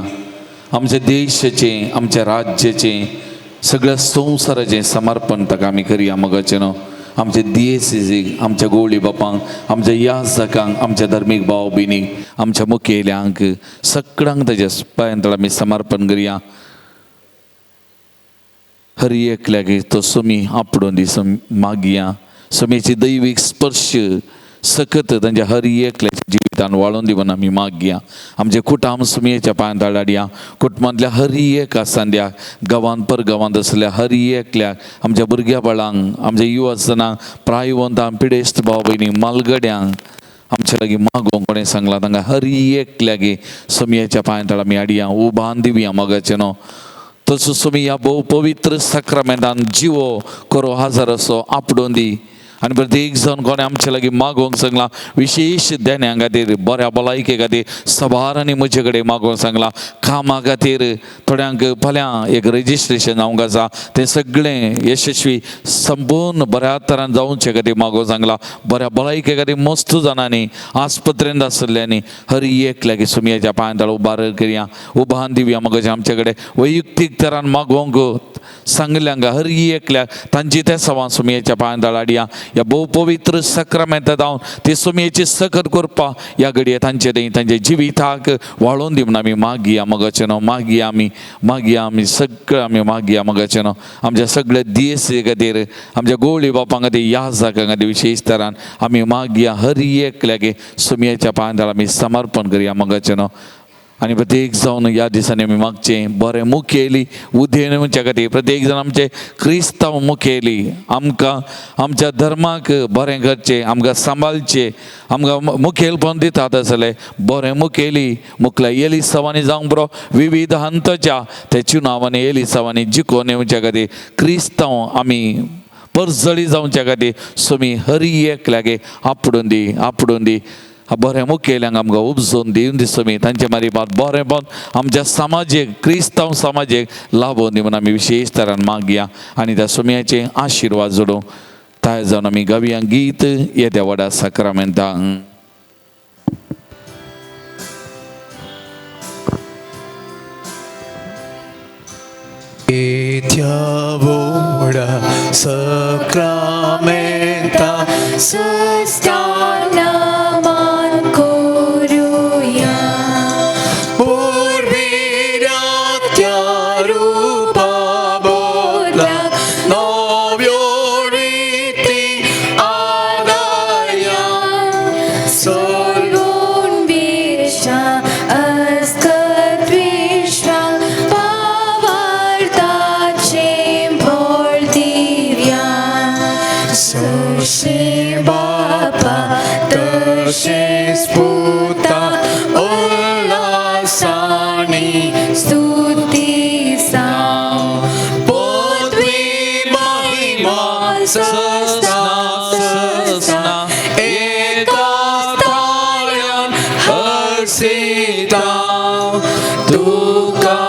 आमच्या देशाचें, आमच्या राज्याचें, सगळ्या संवसाराचें समर्पण ताका आमी करया. मोगाच्यानो, आमच्या दियेसीक, आमच्या गोवळी बापांक, आमच्या याजकांक, आमच्या धार्मीक भाव भयणीक, आमच्या मुखेल्यांक, सगळ्यांक ताज्या पांयांतळ आमी समर्पण करया. हर एकल्याक तो सुमी आपडून दी मागया. सुमीची दैवीक स्पर्श सकत तांच्या हर एकल्याच्या जिवितान वाळून दिवन आमी मागया. आमचे कुटाम सुमयेच्या पांयां धाडया. कुटुंबांतल्या हर एक आसांद्या गांवांत परगांवांत आसल्या हर एकल्याक, आमच्या भुरग्या बाळांक, आमच्या युवजनांक, प्रायवंतांक, पिडेस्त भाव भयणींक, मालगड्यांक आमच्या लागीं मागोवंक कोणें सांगलां तांकां हर एकल्याक सुमयेच्या पांयां आमी हाडया, उबान दिवया. मोगाचें न्हू तसो सुमी ह्या भोव पवित्र साक्रामेंतान जिवो करो हजर असो आपडून दी. आनी प्रत्येक जावन कोणें आमचे लागीं मागोवंक सांगलां विशेश देण्यां खातीर बऱ्या भलायके खातीर सबारांनी म्हजे कडेन मागोवंक सांगलां कामा खातीर थोड्यांक फाल्यां एक रजिस्ट्रेशन जावंक आसा तें सगळें यशस्वी संपूर्ण बऱ्या तरान जावचे खातीर मागोवंक सांगलां बऱ्या भलायके खातीर मस्त जाणांनी आस्पत्रेंत आसल्ल्यांनी हर एक लागीं सुमयाच्या पांयां उबार करया उबान दिवया मगज आमचे कडेन वैयक्तीक तरान मागोवंक सांगल्यांक हर एकल्याक तांची त्या सवां सुमयेच्या पांयां हाडया ह्या भोव पवित्र सक्रामेंता जावन ती सुमयेची सकत करपा ह्या घडये तांचे थंय तांच्या जिविताक वाळोवन दी म्हूण आमी मागया मगाचे न्हू मागया आमी मागया आमी सगळें आमी मागया मगाचे न्हू आमच्या सगळे दीस खातीर आमच्या गोवळी बापां खातीर ह्या जागां खातीर विशेश तरान आमी मागया हर एकल्याक सुमयेच्या पांयां आमी समर्पण करया मगाचे न्हू आनी प्रत्येक जावन ह्या दिसांनी आमी मागचें बरें मुखेली उदेन म्हणच्या खातीर प्रत्येक जाण आमचे क्रिस्तांव मुखेली आमकां आमच्या धर्माक बरें करचें आमकां सांबाळचें आमकां मुखेलपण दितात आसले बरें मुखेली मुखल्या एलिसांवांनी जावंक बरो विविध हंतच्या त्या चुनावांनी एलिसांवांनी जिखोवन येवच्या खातीर क्रिस्तांव आमी परजळी जावच्या खातीर सुमी हरी एकल्यागे आपडून दी आपडून दी बरें मुखेल्यांक आमकां उपजोवन दिवन दिसो मी तांचे मारीबात बरें बन आमच्या समाजेक क्रिस्तांव समाजेक लाभोवन दी म्हूण आमी विशेश तरान मागया आनी त्या सुमयाचे आशिर्वाद जोडूं तयार जावन आमी गावया गीत येद्या व्हडा साक्रामेंतांक. येत्या व्हडा सक्रामेंता सुस्ताना मान करूया पुर्विरात्या रूपा बोला नव्यो रिती आदाया सोडून विश्वा अस्कत विश्वा पावार्थाचे भोळ दिव्या सशी बापा तशें पुता उल्हासानी स्तुती साव पोतवी महिमा सस्ना सस्ना एका ताळ्यान हर्षिता तुका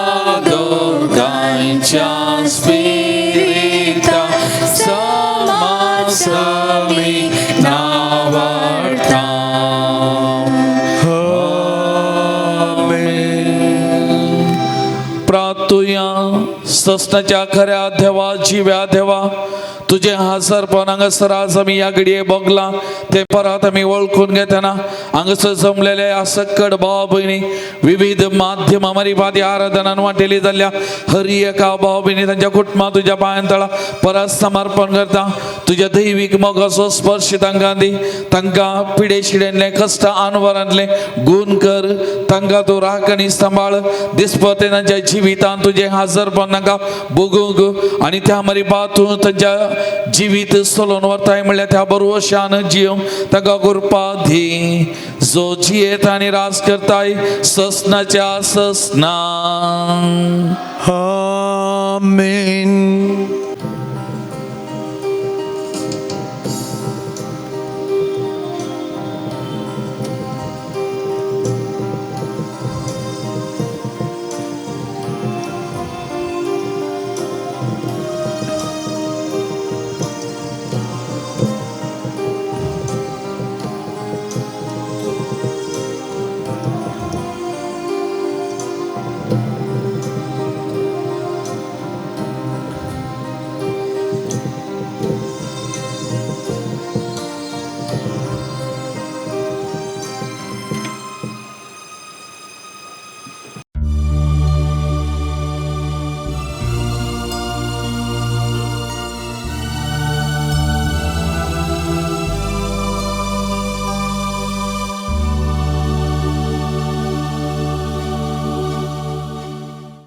दोगांच्या स्पिरिता समासमी नावाडता. प्रातुया ससनाच्या खऱ्या देवा जिव्या देवा तुझे हाजरपण हांगासर आज आमी ह्या घडये भोगलां ते परत आमी वळखून घेतना हांगासर जमलेले ह्या सक्कड भाव भयणी विविध माध्यमां मारी आराधनान वांटेली जाल्ल्या हर एका भाव भयणी तांच्या कुटुंबां तुज्या पांयां तळा परत समर्पण करता. तुज्या दैवीक मोगाचो स्पर्श तांकां दी तांकां पिडे शिड्यांतले कश्ट अनवरांतले गुण कर तांकां तूं राख आनी सांबाळ दिसपते तांच्या जिवितांत तुजें हाजरपण तांकां भोगूंक आनी त्या मारी तूं तांच्या जिवीत सोलोवन व्हरताय म्हणल्यार त्या बरोवशान जियोंक तांकां कृपा दी जो जियेत आनी राज करताय ससनाच्या ससना. आमेन.